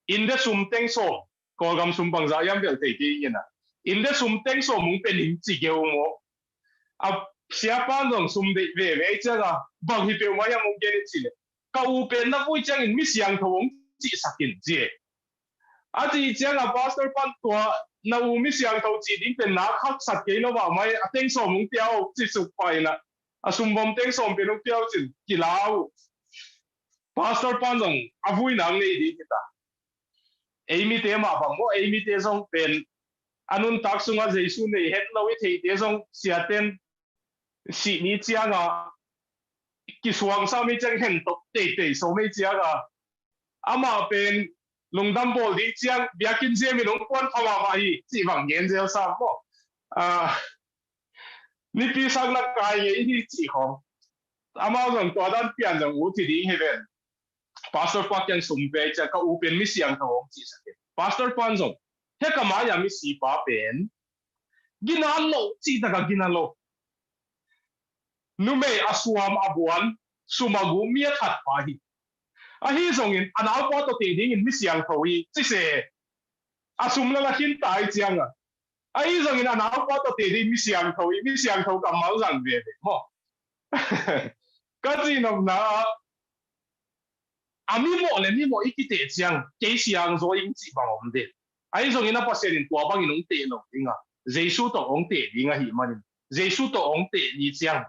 India sum teng sawm, Kawlgam sum bangzah hiam bel thei kei ing in a, India sum teng sawm hong pia ning," ci geu maw. A siapa in zong sum deih veve ciang a, "Bang hi peuhmah hiam hong gen in?" ci leh, "Ka u pen na vui ciangin mi siangtho hong cihsak in," ci e. A cih ciang a pastor pa in, "Tua na u mi siangtho cih ding pen nak haksa kei lo mahmah e, a teng sawm hong pia aw," ci suk pah in a, a sumvom teng sawm pen hong pia uh cin kila uh. Pastor pa in zong a vui nak nei ding hi ta. Ei mite mah bang maw, ei mite zong pen a nuntak sungah Jesu nei het lo i theihte zong siaten sih ni ciang a kisuangsa mi ciang hen tawh teitei sawm ei ciang a, amah pen lungdam bawl ding ciang biakinn zem in hong kuan pha mahmah hi cih bang gen zel sam maw. Ah, nipi sakna kai ngei hi cih khawng. Amau zong tua dan pian zong ut hi ding hi ven. Pastor pa kiang sum pia ciang, "Ka u pen mi siangtho hong cihsak in." Pastor pa in zong, "He ka mai-a mi sipa pen gina lo, cih tak a gina lo. Numei a suam a buan, sum a guh mi a that pa hi. Ahi zongin a naupa tawh teh dingin mi siangtho hi," ci se. A sum lala khin ta i ciang a, "Ahi zongin a naupa tawh teh ding mi siangtho hi, mi siangtho kammal zang veve maw." Ka cihnopna ah, a mimawh le mimawh i kiteh ciang kei siangtho ing cih bang om de. Ahi zongin a Pasian in tua bangin hong teh lo ding a, Jesu tawh hong teh ding ahih manin, Jesu tawh hong teh ni ciang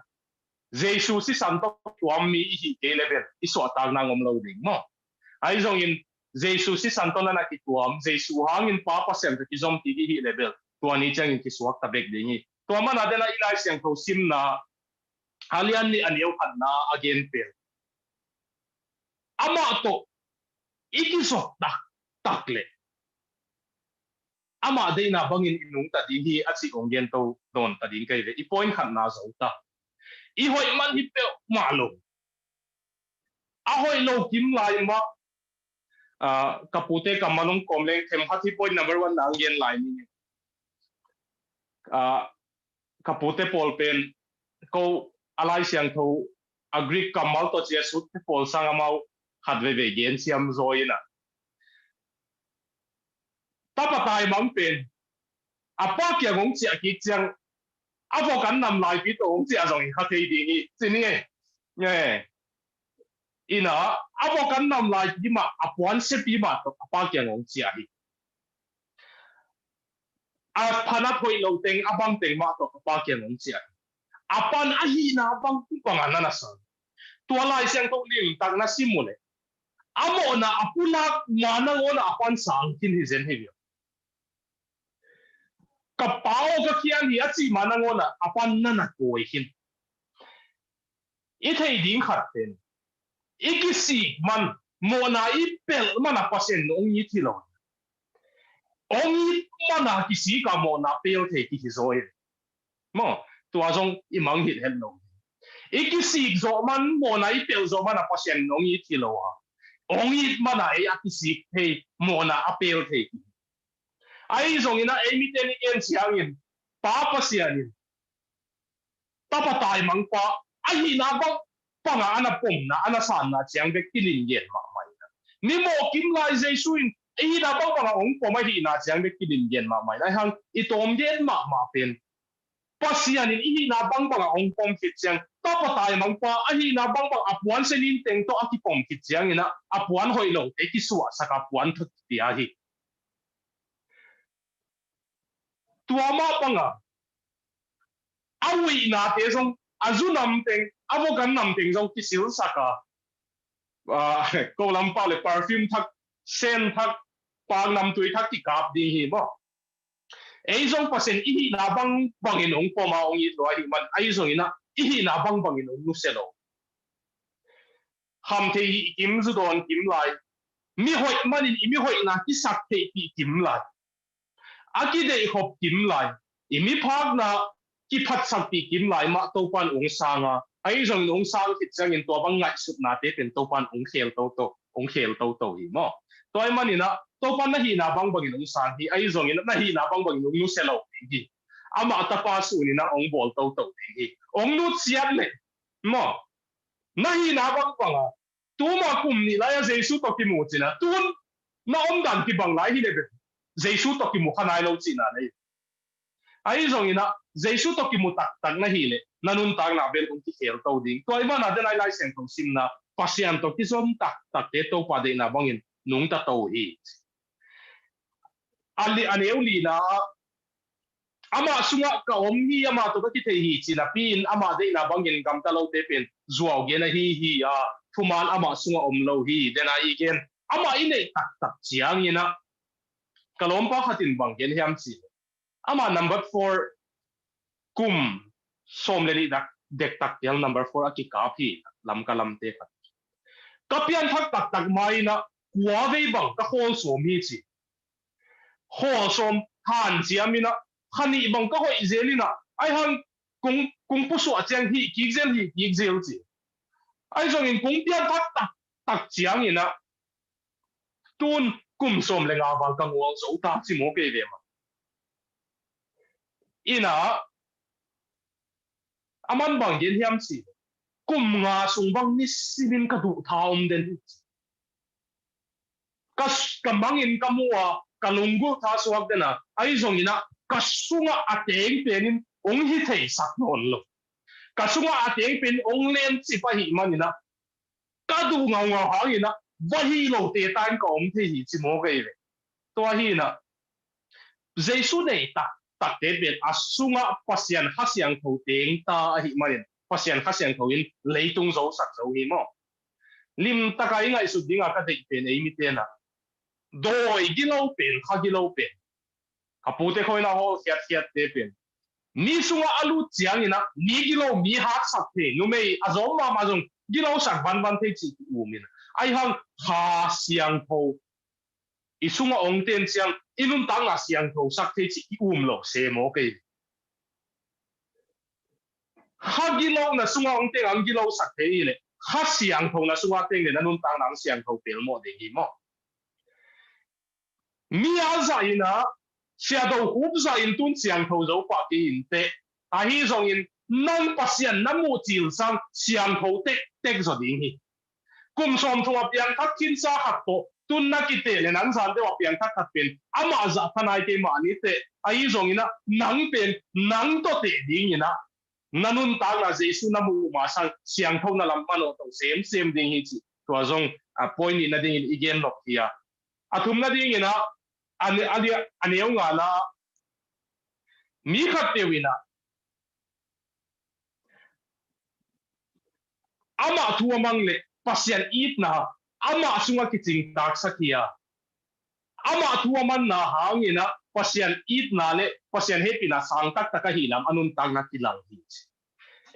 Jesu sisan tawh tuam mi i hih kei le bel i suahtak nang om lo ding maw. Ahi zongin Jesu sisan tawh na na kituam, Jesu hangin Pa Pasian tawh kizom kik i hih le bel tua ni ciangin kisuak ta bek ding hi. Tua mana dena i Lai Siangtho simna a lian nih a neu khatna a gen pen, amah tawh i kizop taktak leh amah deihna bangin i nungta ding hi a cih hong gen to dawn ta ding ka hi ve. I point khatna zo ta. I hoih man hi peuhmah lo, a hoih lo kim lai mah, ah, ka pute kammal hong kawm leng themkhat hi point number one na hong gen lai ning. Ah, ka pute pawl pen ko a Lai Siangtho a Greek kammal tawh cia sut te pawl sang amau khat veivei gen siam zaw in a, tapa taimang pen a pa kiang hong ciah kik ciang a vok an nam laipi tawh hong ciah zong hi kha thei ding hi ci ni e. Nge. Ina, a vok an nam laipi mah, a puan siapi mah tawh a pa kiang hong ciah hi. A phanat hoih lo teng, a bang teng mah tawh a pa kiang hong ciah hi. a pan ahihna bang banga na na sang. Tua Lai Siangtho limtak na sim uh leh a mawhna a pulak ma nangawn ah a pan sang khin hi zen hi viau. Ka Pa aw, ka khial hi a cih ma nangawn ah a pan na na kawi khin. I thei ding khat pen, i kisik man, mawhna i pelh man a Pasian in hong it hi lo. Hong it man a kisik a mawhna pel thei kihi zaw hi. Maw, tua zong i mangngilh het lo. I kisik zawh man, mawhna i pelh zawh man a Pasian in hong it hi lo a, hong it man a ei a kisik thei, mawhna a pel thei kihi. Ahi zongin ah ei mite in i gen ciangin, Pa Pasian in tapa taimangpa ahihna bang banga a na pomna, a na sanna ciang bek kilin gen mahmah in ah, mi mawh kim lai Jesu in i hihna bang banga hong pom ahihna ciang bek kilin gen mahmah in ah, ahi hang i tawm gen mahmah pen Pasian in i hihna bang banga hong pom khit ciang, tapa taimangpa ahihna bang bang a puan senin teng tawh a kipom khit ciangin ah, a puan hoih lote kisuahsak a, puan thut pia hi. Tua mah banga a uihnate zong, a zu nam teng, a vok an nam teng zong kisilsak a, ah, ko lam pau le perfume thak, sen thak, pak namtui thak kikap ding hi maw. Ei zong Pasian i hihna bang bangin hong pom a, hong it lo ahih man, ahi zongin ah i hihna bang bangin hong nusia lo. Ham thei hih kim, zu dawn kim lai, mi hoih manin i mi hoihna kisak theihpih kim lai, a kideihkhop kim lai, i mi phakna kiphatsakpih kim lai mah Topan hong sang a, ahi zongin hong sang khit ciangin tua bang ngaihsutnate pen Topan hong khel toto, hong khel toto hi maw. Tua ahih manin ah Topan na hihna bang bangin hong sang hi, ahi zongin na hihna bang bangin hong nusia lo ding hi. Amah tapa sunin ah hong bawl toto ding hi. Hong nutsiat leh maw, na hihna bang banga, tuma kum nih lai-a Jesu tawh kimu cin ah, tun na omdan kibang lai hi leh bel Jesu tawh kimu kha nai lo cihna na hi. Ahi zongin ah Jesu tawh kimu taktak na hih leh na nuntakna bel hong kikhel to ding. Tua ahih manin ah den a i Lai Siangtho simna, Pasian tawh kizom taktakte Topa deihna bangin nungta to hi. A li, a neu lina ah, amah sungah ka om hi, amah tawh ka kithei hi, ci napi-in amah deihna bangin gamta lote pen zuau gen ahi hi a, thuman amah sungah om lo hi, den a i gen. Amah i neih taktak ciangin ah, ka lawmpa khat in bang gen hiam cih leh, amah number four, kum sawm le nih dak, dektak tel number four a kikap hi, Lamka lamte khat. Ka pianthak taktak ma-in ah kua vei bang ka khawl sawm hi, ci. Khawl sawm hanciam in ah, kha nih bang ka hoih zel in ah, ahi hang kong, kong pusuah ciang hih kik zel, hih kik zel, ci. Ahi zongin kong pianthak taktak ciangin ah, tun kum sawm le nga val ka ngual zo ta, ci maw kei ve mah. In ah, aman bang gen hiam cih leh, kum nga sung bang nisimin ka duhtha om den hi. Ka, ka mangin ka mu a, ka lunggulh tha suak den a, ahi zongin ah ka sungah a teng penin hong hi theisak nawn lo. Ka sungah a teng pen hong lencip ahih manin ah, ka duh ngaungau hangin ah va hih lote ta in ka om thei hi, ci maw kei ve. Tua hi in ah, Jesu neih taktakte pen a sungah Pasian Kha Siangtho teng ta ahih manin, Pasian Kha Siangtho in leitung zosak zo hi maw. Limtaka i ngaihsut dinga ka deih pen ei mite in ah, dawi gilo pen, kha gilo pen, ka pute khawng in ah hawl khiatkhiatte pen, mi sungah a lut ciangin ah mi gilo, mi haksak thei, numei a zawm mahmah zong gilosak vanvan thei cih ki-um in ah, ahi hang Kha Siangtho i sungah hong ten ciang i nuntakna siangthosak thei cih ki-um lo se maw kei. Kha gilo na sungah hong teng hong gilosak thei hi leh, Kha Siangtho na sungah teng leh na nuntakna hong siangtho pelmawh ding hi maw. Mi a zah in ah, Sia Do Khup zah in tun siangtho zo pah kei in teh, ahi zongin nang Pasian na muh cil sang siangtho tektek zaw ding hi. Kum sawmthum a piangthak khinsa khat tawh tun na kiteh leh, nang zan deuh a piangthak khat pen amah zah tha nai kei mah ni teh, ahi zongin ah nang pen nang tawh teh dingin ah, na nuntakna Jesu na muh ma sang siangtho na lam manawh to semsem ding hi, cih tua zong a point nihna dingin i gen nop hi a. A thumna dingin ah, a ne-, a lia-, a neu ngana ah, mi khat peuh in ah Amah thu a mang le Pasian itna amah sungah kicingtaksak hi a, amah thu a manna hangin ah Pasian itna le Pasian hehpihna sang taktak ahih lam a nuntakna kilang hi ci.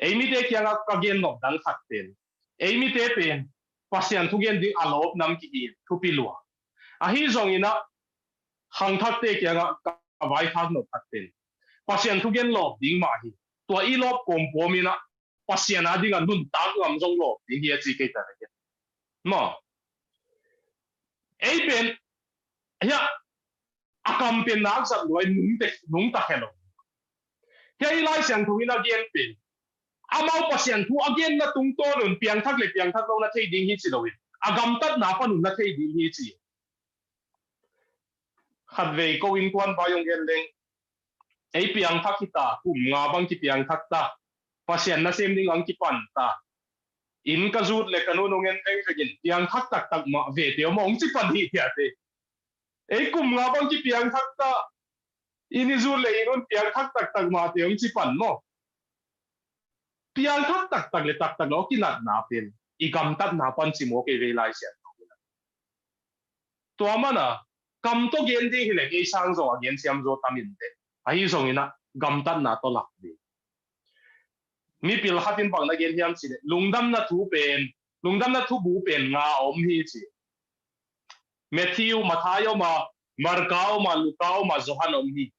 Ei mite kiangah ka gen nop dang khat pen, ei mite pen Pasian thugen ding a lawp nam kihi in thupi lua. Ahi zongin ah khangthakte kiangah ka vaikhak nop khat pen, Pasian thugen lawp ding mah hi. Tua i lawp kawmkawm in ah Pasian a dingah nuntak ngam zong lawp ding hi a ci kei ta leh. Maw, ei pen hiah a kam pen nak zat luai nungte, nungta khe lo. Hiah i Lai Siangtho in a gen pen, amau Pasian thu a genna tungtawn un piangthak le piangthak lo na thei ding hi ci lo in, a gamtatna pan un na thei ding hi ci. Khatvei ko innkuan vai hong en leng, ei piangthak hi ta, kum nga bang kipiangthak ta, Pasian nasem ding ang kipan ta, inn ka zut le ka nun hong en vengveng in piangthak taktak mah vete om a hong ci pan hi tiate. Ei kum nga bang kipiangthak ta, inn i zut le inn un piangthak taktak mah te hong ci pan maw. Piangthak taktak le taktak lo kinatna pen i gamtatna pan ci maw kei vei Lai Siangtho. Tua mana kam tawh gen ding hileh ei sang zaw a gen siam zaw tam in teh, ahi zongin ah gamtatna tawh lak ding. Mipil khat in bang na gen hiam cih leh lungdamna thu pen, lungdamna thubu pen nga om hi ci. Matthew, Matthai om a, Marka om a, Luka om a, Johan om hi.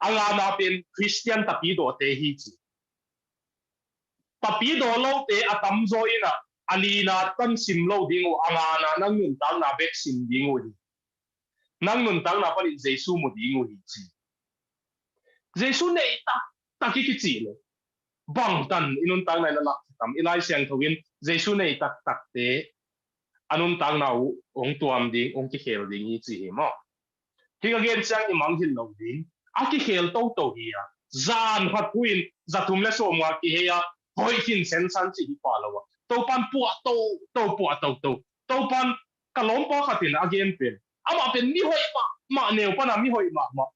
A ngana pen Khristian tapidawte hi ci. Tapidawlote a tamzaw in ah a lina pan sim lo ding uh, a ngana nang nuntakna bek sim ding uh hi. Nang nuntakna panin Jesu mu ding uh hi ci. Jesu nei taktak i kici le bangtan i nuntakna in a lak tam. I Lai Siangtho in Jesu nei taktakte a nuntakna uh hong tuam ding, hong kikhel ding hi ci hi maw. Hih ka gen ciang i mangngilh lo ding. A kikhel toto hi a, zan khat phu in za thum le sawmnga kihei a, hoih khin sensan ci hi pah lo a, Topan puah toto, puah toto. Topan, ka lawmpa khat in a gen pen, amah pen mihoih mahmah, neu pana mihoih mahmah.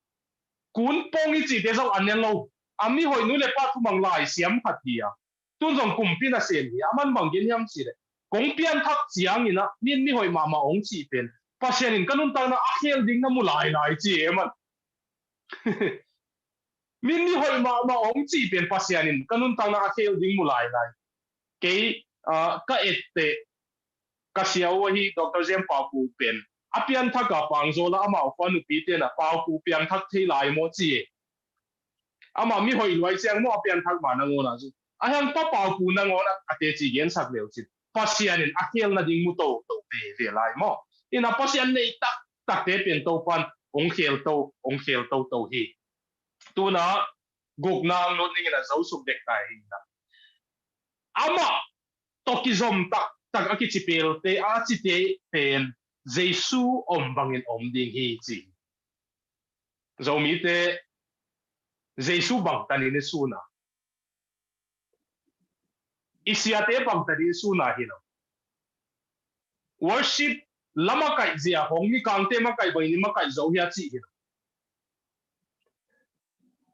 Kun pong i cihte zong a ne lo. A mihoih nu le pa thumang lai siam khat hi a, tun zong kumpi nasem hi a, aman bang gen hiam cih leh, kong pianthak ciangin ah min mihoih mahmah hong cih pen Pasian in ka nuntakna a khel ding na mu lailai ci e aman. Min mihoih mahmah hong cih pen Pasian in ka nuntakna a khel ding mu lailai. Kei, ah, ka etteh ka sia uh ahi Doctor Jem Pauku pen a pianthak a pangzaw la amau pa nupi ten a Pauku pianthak thei lai maw ci e. Amah mihoih luai ciang maw a pianthak ma nangawn ah zu. A hiang pa Pauku nangawn ah a teci gensak leu cin Pasian in a khel nading mu toto veve lai maw. Ina Pasian nei taktakte pen Topan hong khel to, hong khel toto hi. Tuna gukna ang lut ning in a zosuk dek tai hi na. Amah tawh kizom taktak a kici pelte a cite pen Jesu om bangin om ding hi ci. Zomite Jesu bangtanin i sun a, i siate bangtanin i sun a hi lo. Worship la makaih zia hong mikangte makaih bangin i makaih zo hi a cih hi lo.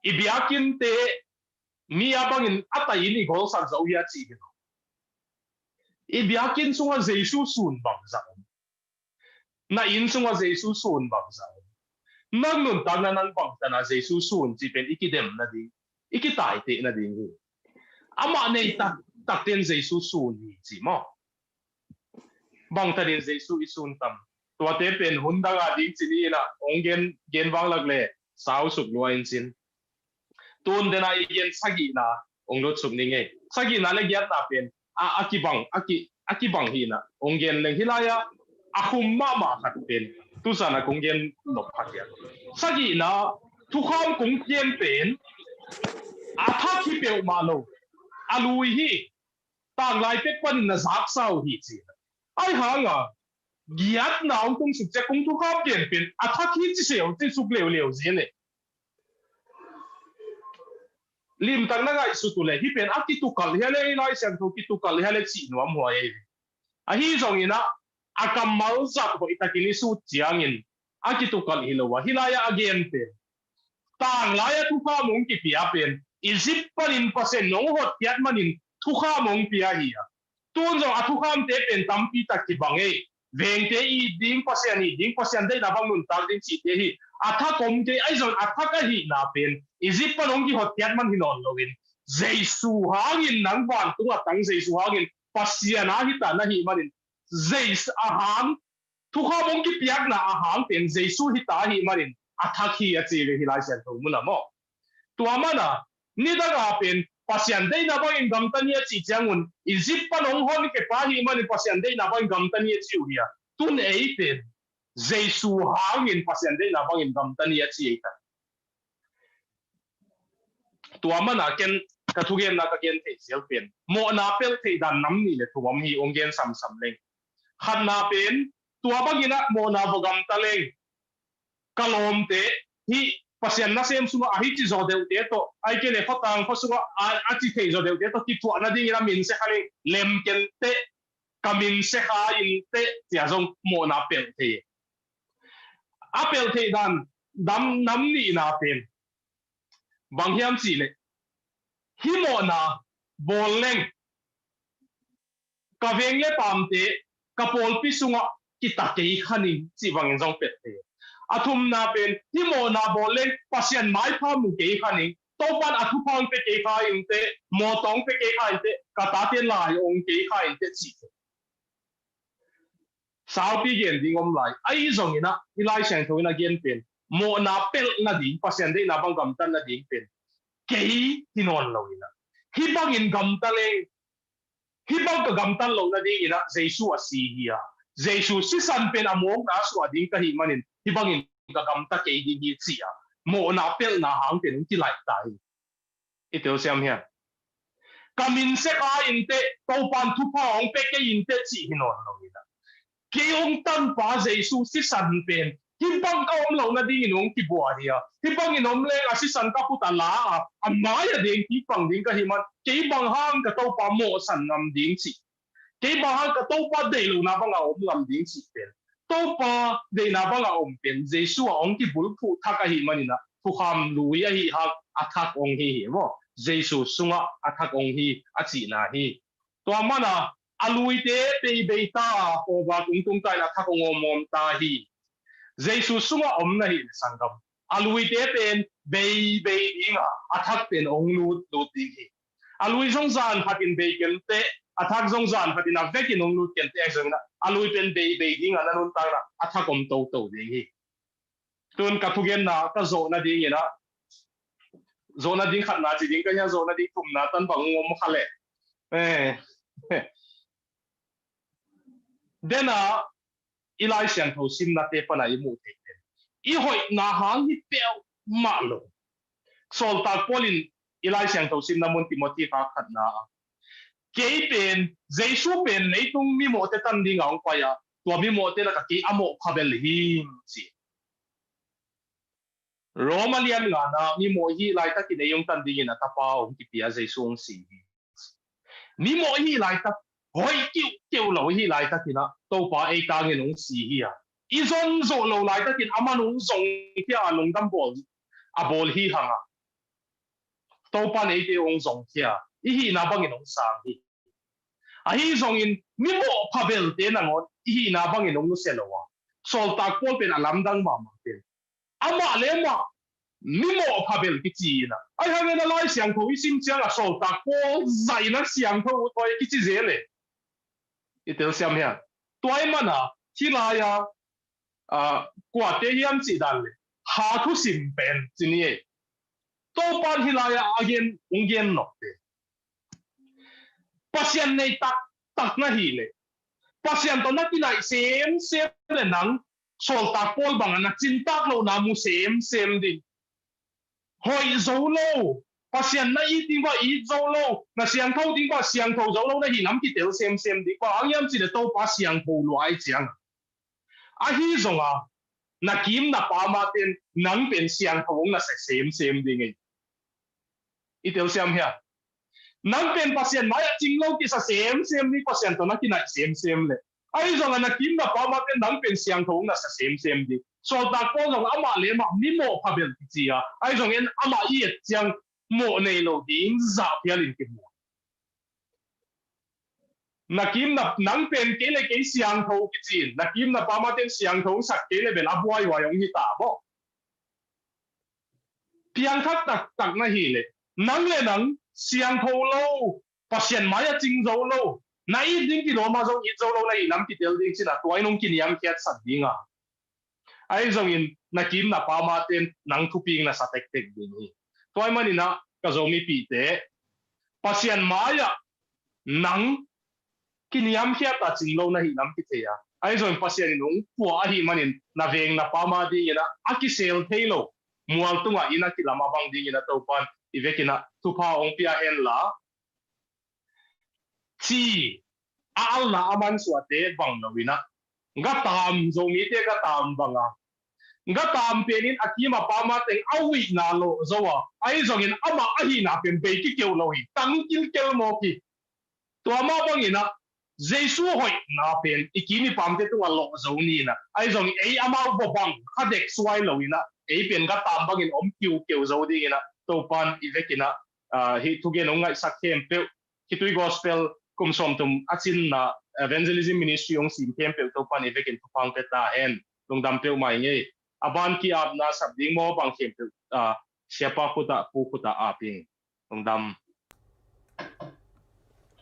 I biakinnte mi a bangin a taiin i golsak zo hi a cih hi lo. I biakinn sungah Jesu sun bangzah om. Na inn sungah Jesu sun bangzah om. Nang nuntakna nang bangtana Jesu sun cih pen i kidem nading, i kitaiteh nading hi. Amah nei taktakten Jesu sun hi ci maw. Bangtanin Jesu i sun tam. Tuate pen hun danga ding ci ni inah hong gen, gen vanglak le sau suk lua in cin. Tun dena i gen sagihna hong lutsuk ni ngei. Sagihna le giatna pen a, a kibang, a ki, a kibang hi inah hong gen leng hi lai-a a khum mahmah khat pen tuzan a kong gen nop khat hian. Sagihna thukham kong gen pen a thak hi peuhmah lo, a lui hi. Tanglai pek panin na zaksa uh hi ci. Ai hanga giatna hong tung suk ciak kong thukham pianpian a thak hi ci seu ci suk leuleu zi le. Limtak na ngaihsut uh le hi pen a kitukalh hia le, i Lai Siangtho kitukalh hia le cih nuam huai ei. Ahi zongin ah a kammal zat hoih takin i sut ciangin a kitukalh hi lo a, hi lai-ah a gen pen tanglai-ah thukham hong kipia pen Egypt panin Pasian in hong hotkhiat manin thukham hong pia hi a. Tun zong a thukhamte pen tampi tak kibang ei. Vengte it ding, Pasian it ding, Pasian deihna bang nuntak ding cihte hi. A thak om kei, ahi zong a thak ahihna pen Egypt pan hong kihotpiak man hi nawn loin, Jesu hangin, nang vantung a tang Jesu hangin Pasian a hita na hih manin, Jesu a hang, thukham hong kipiakna a hang pen Jesu hita ahih manin a thak hi a ci ve hi Lai Siangtho mun ah maw. Tua mana, nidang a pen Pasian deihna bangin gamta ni a cih ciangun, Egypt pan hong honkhia pa ahih manin Pasian deihna bangin gamta ni a ci uh hi a. Tun ei pen Jesu hangin Pasian deihna bangin gamta ni a ci ei ta. Tua mana ken ka thugenna ka gen theih zel pen mawhna pelh theih dan nam nih le thum om hi, hong gen samsam leng. Khatna pen, tua bangin ah mawhna va gamta leng, ka lawmte, hih Pasian nasem sungah a hih ci zaw deuhte tawh, ahih kei leh khotang khua sungah a, a ci theih zaw deuhte tawh kithuah nadingin a min sia kha leng, lem ken teh, ka min sia kha in teh, cia zong mawhna pelh thei. A pelh theih dan dam nam nihna pen bang hiam cih leh, hih mawhna bawl leng ka veng le paamte, ka pawlpi sungah kita kei kha ning cih bangin zong pelh thei. A thumna pen, hih mawhna bawl leng Pasian maipha mu kei kha ning, Topan a thupha hong pia kei kha in teh, mawtaw hong pia kei kha in teh, ka tate lai hong kei kha in teh cih. Saupi gen ding om lai. Ahi zongin ah, i Lai Siangtho in a gen pen mawhna pelh nading, Pasian deihna bang gamtat nading pen kei hi nawn lo in ah, hih bangin gamta leng, hih bang ka gamtat loh nadingin ah Jesu a si hi a, Jesu sisan pen a mawkna a suah ding ka hih manin hih bangin ka gamta kei ding hi ci a, mawhna pelhna hang pen hong kilaih ta hi. I telsiam hiam? Ka min sia kha in teh, Topan thupha hong pia kei in teh cih hi nawn lo in ah, kei hong tanpa Jesu sisan pen hih bang ka om loh nadingin hong kibuai hi a, hih bangin om leng a sisan ka put a la a, a mai a deng kik bang ding ka hih man, kei bang hang ka Topa mawhsan ngam ding cih, kei bang hang ka Topa deih lohna bang a om ngam ding cih pen, Topa deihna bang a om pen Jesu a hong kibulphuh thak ahih manin ah, thukham lui ahih hang a thak hong hi hi maw. Jesu sungah a thak hong hi a cihna hi. Tua mana a luite beibei ta, pawlvak tung ta in a thak hong om om ta hi. Jesu sungah om na hih leh sanggam, a luite pen beibei ding a, a thak pen hong lut lut ding hi. A lui zong zan khatin bei ken teh, a thak zong zan khatin a vekin hong lut ken teh, zong a lui pen beibei ding a, na nuntakna a thak om toto ding hi. Tun ka thugenna ka zawh nadingin ah, zawh nading khatna ci ding ka hia, zawh nading thumna tan bang hong om kha leh. Eh. Dena i Lai Siangtho simnate pana i muh theih pen i hoihna hang hi peuhmah lo. Sawltak Paul in i Lai Siangtho simna mun Timothy kha khatna ah, kei pen, Jesu pen leitung mimawhte tan dinga hong pai a, tua mimawhte lakah kei a mawh phabel hi ci. Roma lian ngana, mimawh i hih laitakin ei hong tan dingin a tapa hong kipia Jesu hong si hi. Mimawh i hih laitak, hoih kiuhkeuh lo i hih laitakin ah Topa ei tangin hong si hi a, i zon zawh lo laitakin aman hong zongkhia a, lungdam bawl a bawl hi hang a, Topan eite hong zongkhia, i hihna bangin hong sang hi. Ahi zongin mimawh phabelte nangawn i hihna bangin hong nusia lo a, Sawltak Paul pen a lamdang mahmah pen, amah le amah mimawh phabel kici in ah, ahi hangin a Lai Siangtho i sim ciang a Sawltak Paul zah in a siangtho uh tawh kici zel e. I telsiam hiam? Tua ahih mana hih lai-a, ah, kuate hiam cih dan leh, ha thusim pen ci ni e. Topan hih lai-a a gen, hong gen nop te, Pasian nei taktak na hih leh, Pasian tawh na kinaih semsem leh nang Sawltak Paul bangin na cintak lohna mu semsem ding. Hoih zo lo, Pasian na it ding bang it zo lo, na siangtho ding bang siangtho zo lo na hih lam kitel semsem ding. Bang hang hiam cih leh Topa siangtho lua ahih ciang. Ahi zongin na kim na pam a ten nang pen siangtho hong na sa semsem ding e. I telsiam hiam? Nang pen Pasian mai-ah cing lo kisa semsem ding, Pasian tawh na kinaih semsem leh. Ahi zongin na kim na pam a ten nang pen siangtho hong na sa semsem ding. Sawltak Paul zong amah le amah mimawh phabel kici a, ahi zongin amah i et ciang mawh nei lo ding zah phial in kimu. Na kim na, nang pen kei le kei siangtho kici in, na kim na pam a ten siangtho sak kei le bel a buaihuai hong hi ta maw? Piangthak taktak na hi le, nang le nang siangtho lo, Pasian mai a cing zo lo, na it ding kilawm a zong it zo lo na hi lam kitel ding cin a, tua in hong kiniamkhiatsak ding a. Ahi zongin na kim na pam a ten nang thupi na sa tektek ding hi. Tua ahih manin ah ka Zomipihte, Pasian mai ah nang kiniamkhiat a cing lo na hi lam kithei a. Ahi zongin Pasian in hong pua ahih manin na veng na pam a dingin ah a kisel thei lo mual tungah inn a kilam a bang dingin ah Topan i vekin ah thupha hong pia hen la, ci a alna a mansuahte bang lo in ah, gataam, Zomite gataam bang a, gataam pen in a kim a pam a teng a huihna lawh zo a, ahi zongin amah ahihna pen bei kikeu lo hi, tang kilkel mawk hi. Tua mah bangin ah Jesu hoihna pen i kim i pamte tungah lawh zo ni in ah, ahi zongin ei amau bawh bang kha dek suai lo in ah, ei pen gataam bangin om kiukeu zo dingin ah Topan i vekin ah, ah, hih thugen hong ngaihsak khempeuh, khitui gospel kum sawmthum a cinna evangelism ministry hong sim khempeuh Topan i vekin thupha hong pia ta hen. Lungdam peuhmah ing ei. A ban ki-apna sap ding maw bang khempeuh, ah, siapa khut ah, pu khut ah ap ing. Lungdam.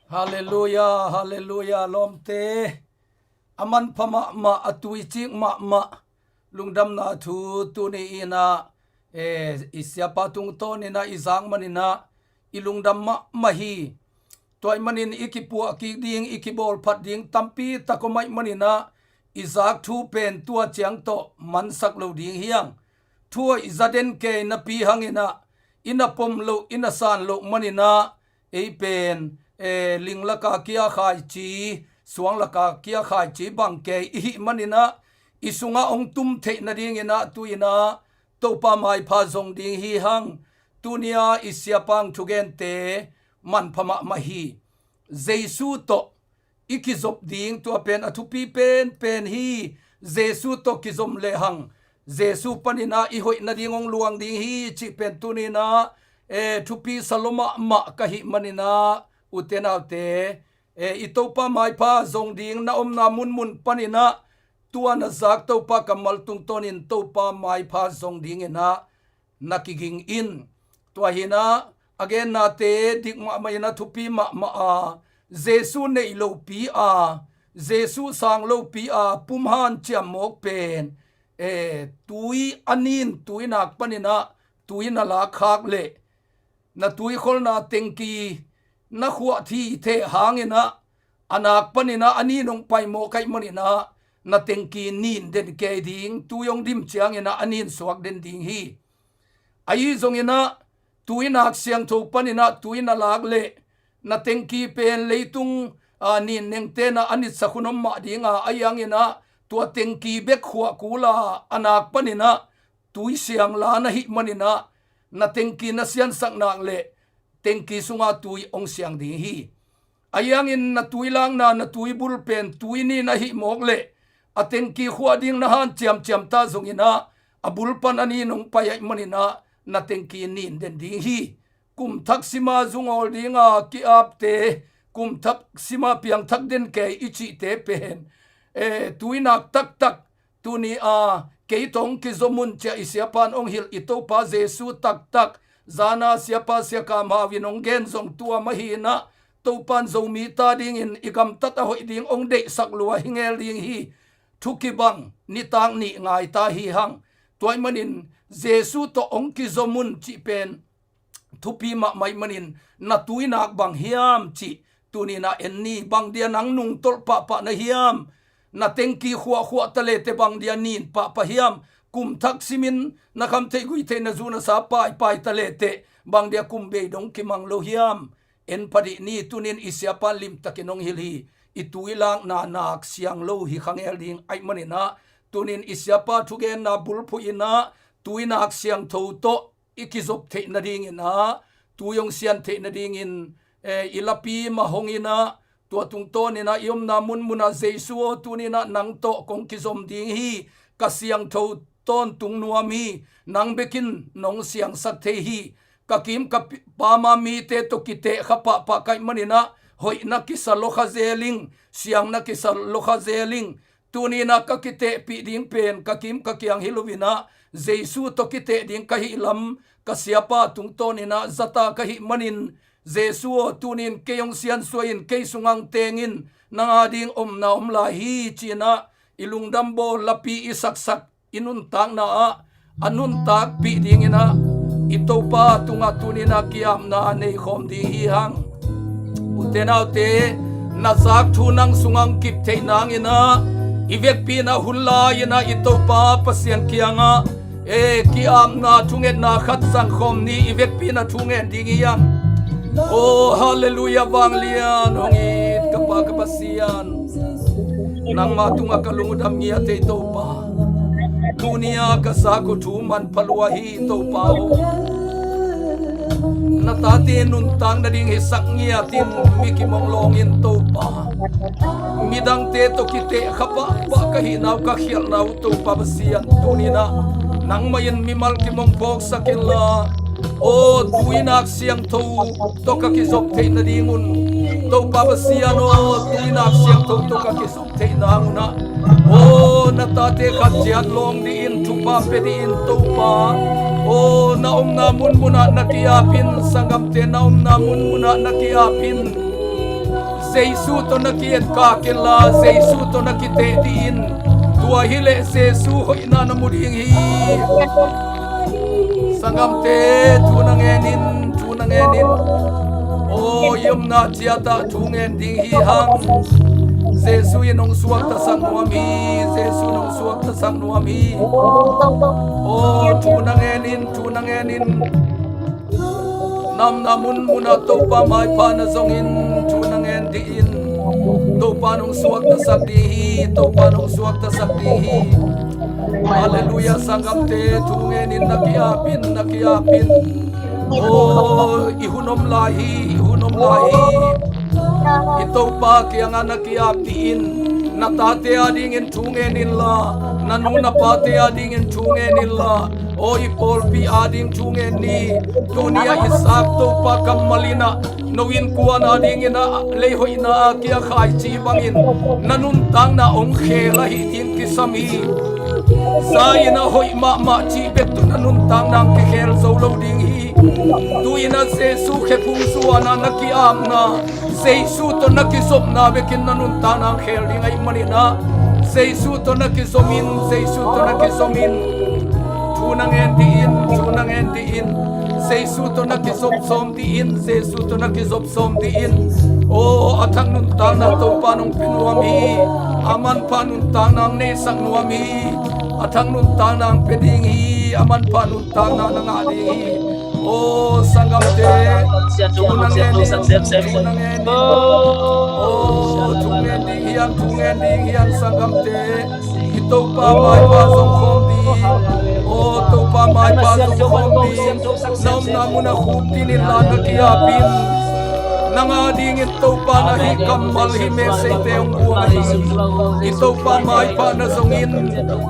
Halleluia, halleluia, lawmte. A manpha mahmah, a tuicik mahmah lungdamna thu tuni in ah, eh, i siapa tungtawn in ah i zak manin ah i lungdam mahmah hi. Tua ahih manin i kipuah kik ding, i kibawlphat ding tampi tak om ahih manin ah i zak thu pen tua ciang tawh mansak lo ding hi hang. Thu hoih za den kei napi hangin ah i na pom loh, i na san loh manin ah ei pen, eh, ling laka kia khaici, suang laka kia khaici bang kei i hih manin ah i sungah hong tum theih nadingin ah tu in ah Topa maipha zong ding hi hang. Tuni a i siapa hong thugente manpha mahmah hi. Jesu tawh i kizop ding, tua pen a thupi penpen hi. Jesu tawh kizom lehang Jesu panin ah i hoih nading hong luang ding hi cih pen tuni in ah, eh, thupi sa lua mahmah ka hih manin ah, ute naute, eh, i Topa maipha zong ding, na omna munmun panin ah tua na zak Topa kammal tungtawnin Topa maipha zong dingin ah na kiging in. Tua hi in ah a gennate dik mahmah in ah thupi mahmah a, Jesu neih lopi a, Jesu sang lopi a pum hanciam mawk pen, eh, tui a nin, tui nak panin ah tui na lak khak leh na tuikholna tengki na khuah thitheh hangin ah a nak panin ah a nin hong pai mawk ahih manin ah na tengki nin den kei ding, tui hong dim ciangin ah a nin suak den ding hi. Ahi zongin ah tui nak siangtho panin ah tui na lak leh na tengki pen leitung, ah, nin nengte na a nitsak hun om mah ding a, ahi hangin ah tua tengki bek khuah kul a, a nak panin ah tui siang la na hih manin ah na tengki na siansak nak leh tengki sungah tui hong siang ding hi. Ahi hangin na tui lakna, na tui bul pen tui nin ahih mawk leh a tengki khuah ding na hanciamciam ta zongin ah a bul pan a nin hong pai ahih manin ah na tengki nin den ding hi. Kum thak sima zungawl dinga ki-apte, kum thak sima piangthak den kei i cihte pen, eh, tui nak taktak, tuni a kei tawh hong kizom un ci-a i siapan hong hilh i Topa Jesu taktak, zana siapa Sia Kam Hau in hong gen zong tua mah hi in ah, Topan Zomite adingin i gamtat a hoih ding hong deihsak lua hi ngel ding hi. Thu kibang nitak nih ngai ta hi hang. Tua ahih manin Jesu tawh hong kizom un cih pen thupi mahmah ahih manin, na tui nak bang hiam cih tuni in ah en ni. Bang dia nang nungtolh pahpah na hiam? Na tengki khuahkhuah ta leh teh bang dia nin pahpah hiam? Kum thak simin na khamtheih guihtheih na zu na sa paipai ta leh teh bang dia kum bei dong kimang lo hiam? En pha dih ni. Tunin i siapan limtakin hong hilh hi. I tui lakna nak siang lo hi kha ngel ding ahih manin ah, tunin i siapa thugenna bulphuh in ah tui nak siangtho tawh i kizop theih nadingin ah, tui hong sian theih nadingin, eh, i lapi mah hong in ah, tua tungtawn in ah i omna munmun ah Jesu aw, tuni in ah nang tawh kong kizom ding hi. Ka siangtho tawntung nuam hi. Nang bek in nong siangsak thei hi. Ka kim ka pi-, pam a mite tawh kiteh kha pahpah ka hih manin ah hoihna kisa lawkha zel ing, siangna kisa lawkha zel ing. Tuni-in ah ka kitehpih ding pen ka kim ka kiang hi lo-in ah, Jesu tawh kiteh ding ka hih lam, ka siapa tungtawnin ah zata ka hih manin, Jesu aw, tuni-in kei hong siansuah in, kei sungah hong teng in, nang ading omna om lai hi, ci-in ah i lungdam bawl, lapi i saksak, i nuntakna ah a nuntakpih dingin ah i Topa tungah tuni-in ah ki-apna nei khawm ding hi hang. Ute naute, na zak thu nang sungah hong kip theih nangin ah, i vekpi-in ah hun lai-in ah i Topa Pasian kiangah, e, ki-apna thungetna khat zang khawm ni. I vekpi-in ah thu ngen ding hi hang. O, halleluiah, vanglian hong it ka Pa ka Pasian, nangma tungah ka lungdam ngiat ei Topa. Tuni-a ka zak uh thu manpha lua hi Topa aw. Na tate nuntak nading hisak ngiatin mi kimong lawngin Topa, midangte tawh kiteh kha pahpah ka hihna uh, ka khialhna uh Topa Pasian, tuni-in ah nangmah in mimal kimong phawksak inla, aw, tu-in ak siangtho tawh ka kizop theih nadingun, Topa Pasian aw, tu-in ak siangtho tawh ka kizop theih nang un ah, aw, na tate khat ciat lawng dingin, thupha pia dingin Topa, aw, na omna munmun ah na ki-ap in, sanggamte na omna munmun ah na ki-ap in. Jesu tawh na ki-etkak inla, Jesu tawh na kiteh dingin. Tua hileh Jesu hoihna na mu ding hi. Sanggamte, thu na ngen in, thu na ngen in. Aw, i omna ciat ah thu ngen ding hi hang. Jesu in hong suaktasak nuam hi. Jesu in hong suaktasak nuam hi. Aw, thu na ngen in, thu na ngen in. Na omna munmun ah Topa maipha na zongin, thu na ngen dingin. Topa in hong suaktasak ding hi. Topa in hong suaktasak ding hi. Halleluiah, sanggamte, thu ngen in, na ki-ap in, na ki-ap in. Aw, i hun om lai hi, i hun om lai hi. I Topa kiangah na ki-ap dingin, na tate adingin thu ngen inla, na nu na pate adingin thu ngen inla, aw, i pawlpi ading thu ngen ni. Tuni-a i zak Topa kammal in ah, no innkuan adingin ah, lei hoihna a kia khaici bangin na nuntakna hong khel ahih ding kisam hi. Za in ah hoih mahmah cih bek tawh na nuntakna hong kikhel zo lo ding hi. Tu-in ah Jesu khephung zuan ah na ki-apna, Jesu tawh na kizopna bekin na nuntakna hong khel ding ahih manin ah, Jesu tawh na kizom in, Jesu tawh na kizom in. Thu na ngen dingin, thu na ngen dingin. Jesu tawh na kizop sawm dingin, Jesu tawh na kizop sawm dingin. Aw, a thak nuntakna Topa in hong pia nuam hi. A manpha nuntakna hong neisak nuam hi. A thak nuntakna hong pia ding hi. A manpha nuntakna na ngah ding hi. Aw, sanggamte, thu na ngen in, thu na ngen in. Aw, thu ngen ding hi hang, thu ngen ding hi hang, sanggamte. I Topa maipha zong khawm ding. Aw, Topa maipha zong khawm ding. Na omna mun ah khuktin inla na ki-ap in. Nang adingin Topa na hih kammal, hih message-te hong buang hi. I Topa maipha na zongin,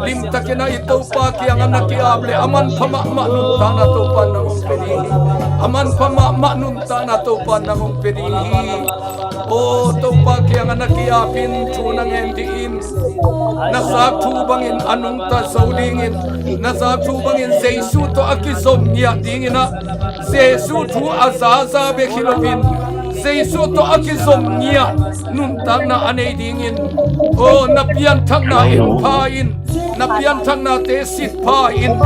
limtakin ah i Topa kiangah na ki-ap leh a manpha mahmah nuntakna Topa in nang hong pia ding hi. A manpha mahmah nuntakna Topa in nang hong pia ding hi. Aw, Topa kiangah na ki-ap in, thu na ngen dingin. Na zak thu bangin a nungta zo dingin, na zak thu bangin Jesu tawh a kizom ngiat dingin ah, Jesu thu a zaza bek hi loin, Jesu tawh a kizom ngiat nuntakna a nei dingin, aw, na pianthakna en pha in, na pianthaknate sit pha in.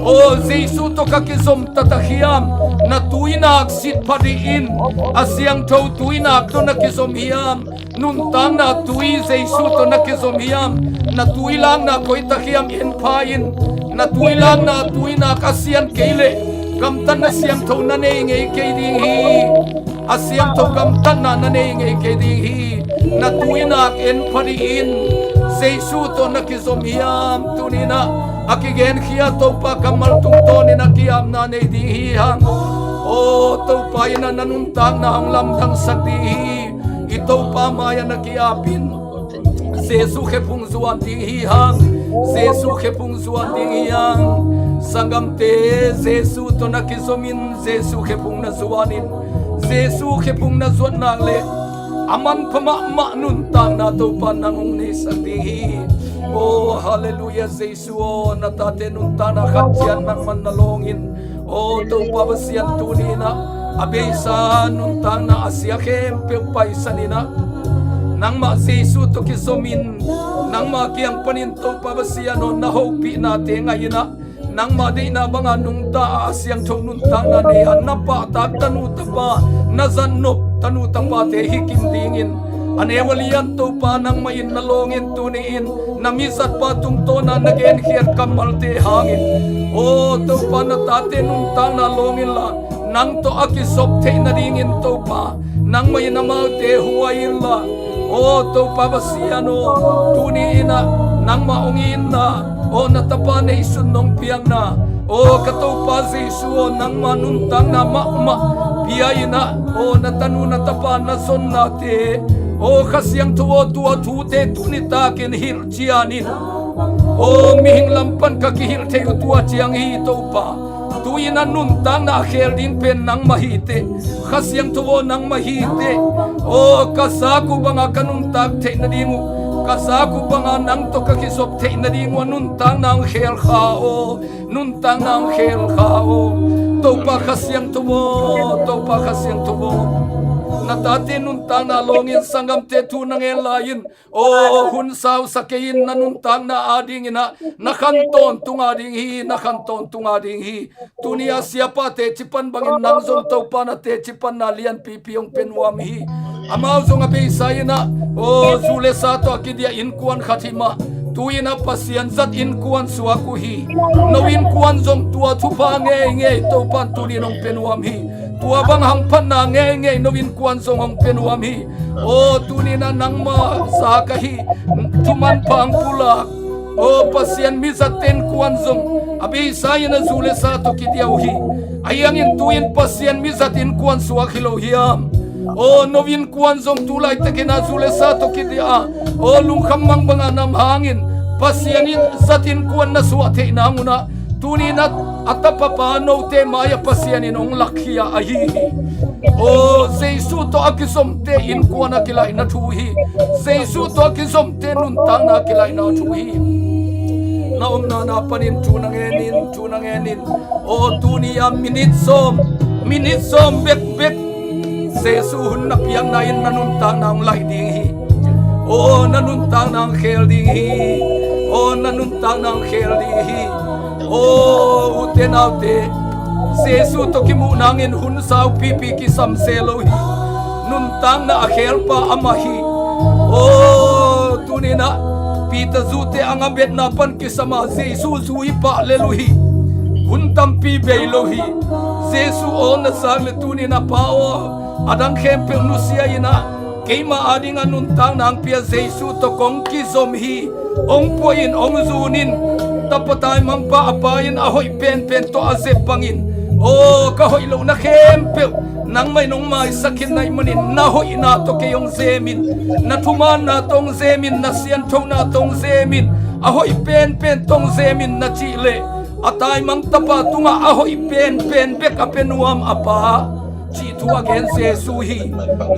Aw, Jesu tawh ka kizom taktak hiam? Na tuinak sit pha dingin. A siangtho tuinak tawh na kizom hiam? Nuntakna tui Jesu tawh na kizom hiam? Na tuilakna koi tak hiam en pha in. Na tuilakna tuinak a sian kei leh gamtatna siangtho na nei ngei kei ding hi. A siangtho gamtatna na nei ngei kei ding hi. Na tuinak en pha dingin. Jesu tawh na kizom hiam? Tuni-in ah a kigenkhia Topa kammal tungtawnin a ki-apna nei ding hi hang. Aw, Topa in ah na nuntakna hong lamdangsak ding hi. I Topa mai-ah na ki-ap in. Jesu khephung zuan ding hi hang. Jesu khephung zuan ding hi hang. Sanggamte, Jesu tawh na kizom in, Jesu khephung na zuan in. Jesu khephung na zuat nak leh a manpha mahmah nuntakna Topa nang hong neisak ding hi. O halleluiah, Jesu aw, na tate nuntakna khat ciat nangman na lawngin. O Topa Pasian, tuni-in ah a beisa nuntakna a sia khempeuh paisan in ah, nangmah Jesu tawh kizomin, nangmah kiang panin Topa Pasian aw, na hopihnate ngah in ah, nangmah deihna banga nungta a siangtho nuntakna nei a, na pahtak tanu tapa, na zatnop tanu tapate hi kim dingin, a neu a lian Topa nangmah in na lawngin, tuni-in na mizatpa tungtawna na genkhiat kammalte hangin, o Topa, na tate nuntakna lawng inla, nang tawh a kizop theih nadingin Topa, nangmah in amaute huai inla. O Topa Pasian aw, tuni-in ah nangmah hong itna, o na tapa neihsun nong piakna, o ka Topa Jesu aw, nangmah nuntakna mahmah pia in ah, o na tanu na tapa na zonnate, o Kha Siangtho aw, tua thute tuni takin hilh cian in. O mihing lam pan ka kihilh thei uh tua ciang hi Topa. Tu-in ah nuntakna a khel ding pen nangmah hi teh. Kha Siangtho aw, nangmah hi teh. O ka zak uh banga ka nuntak theih nading uh, ka zak uh banga nang tawh ka kizop theih nading uh a nuntakna hong khel kha aw. Nuntakna hong khel kha aw. Topa Kha Siangtho aw, Topa Kha Siangtho aw, na tate nuntakna lawngin sanggamte thu na ngen lai-in, o hun sausak kei in, na nuntakna adingin ah na khan tawntung ading hi, na khan tawntung ading hi. Tuni a siapa teci pan bangin nang zong Topa na teci panna lianpipi hong pia nuam hi. Amau zong a beisa in ah, o zu le sa tawh a kidiah innkuan khat hi mah, tu-in ah Pasian zat innkuan suak uh hi. No innkuan zong tua thupha ngeingei Topa in tuni-in hong pia nuam hi. Tua bang hamphatna ngeingei no innkuan zong hong pia nuam hi. O tuni-in ah nangmah zak ahi, thumanpha hong pulak, o Pasian mizatte innkuan zong a beisa in ah zu le sa tawh kidiah uh hi. Ahi hangin tu-in Pasian mizat innkuan suak hi lo hiam? O no innkuan zong tu laitakin ah zu le sa tawh kidiah a, o lungkham mang banga nam hangin Pasian in zat innkuan na suah theih nang un ah, tuni-in ah a tapapa note mai-ah Pasian in hong lakkhia ahi hi. O Jesu tawh a kizomte innkuan a kilaihna thu hi. Jesu tawh a kizomte nuntakna a kilaihna thu hi. Na omna na panin thu na ngen in, thu na ngen in. O tuni a minit sawm, minit sawm bekbek Jesu hun na piakna in na nuntakna hong laih ding hi. O na nuntakna hong khel ding hi. O na nuntakna hong khel ding hi. O ute naute, Jesu tawh kimuh nangin hun saupipi kisam se lo hi. Nuntakna a khelpa amah hi. O tuni-in ah Peter zute a ngabetna pan kisam a Jesu zu i pah lel uh hi. Hun tampi bei lo hi. Jesu aw, na zak leh tuni-in ah Pa aw, a dang khempeuh nusia in ah keima adingah nuntakna hong pia Jesu tawh kong kizom hi. Hong puah in, hong zun in. Tapa taimangpa a Pa in a hoih penpen tawh a zep bangin, aw ka hoih lohna khempeuh nangmah in hong maisak khin na hih manin na hoihna tawh kei hong zem in. Na thumanna tawh hong zem in, na sianthona tawh hong zem in, a hoih penpen tawh hong zem in na cih leh, a taimang tapa tungah a hoih penpen bek a pia nuam a Pa, cih thu a gen Jesu hi.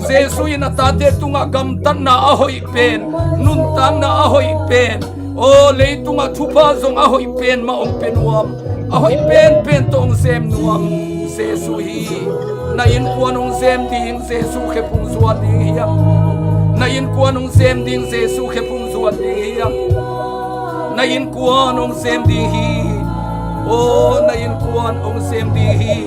Jesu in a tate tungah gamtatna a hoih pen, nuntakna a hoih pen, aw leitungah thupha zong a hoih pen mah hong pia nuam, a hoih penpen tawh hong zem nuam Jesu hi. Na innkuan hong zem ding Jesu khephung zuan ding hiam? Na innkuan hong zem ding Jesu khephung zuan ding hiam? Na innkuan hong zem ding hi. Aw na innkuan hong zem ding hi.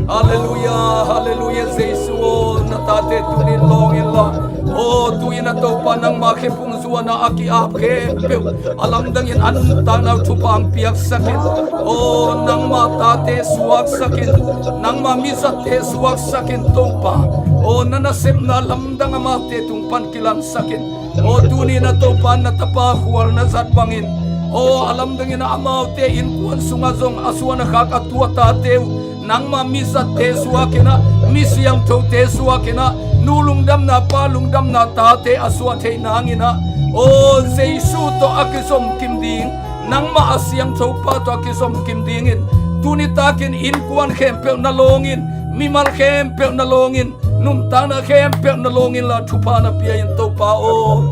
Halleluiah, halleluiah. Jesu aw, na tate tuni-in lawng inla, aw tu-in a Topa nangma khephung zuan a a ki-ap khempeuh a lamdangin a nuntakna uh thupha hong piaksak in. Aw nangma tate suaksak in, nangma mizatte suaksak in Topa. Aw na nasepna lamdang amaute tung pan kilangsak in. Aw tuni-in a Topa na tapa khual na zat bangin, aw a lamdangin a amaute innkuan sungah zong a suan a khak a tua tate uh nangma mizatte suak in ah, mi siangthote suak in ah, nu lungdamna pa lungdamna tate a suah theih nangin ah, aw Jesu tawh a kizom kim ding, nangmah a siangtho pa tawh a kizom kim dingin tuni takin innkuan khempeuh na lawng in, mimal khempeuh na lawng in, Nuntakna khempeuh na lawng inla thupha na pia in Topa aw.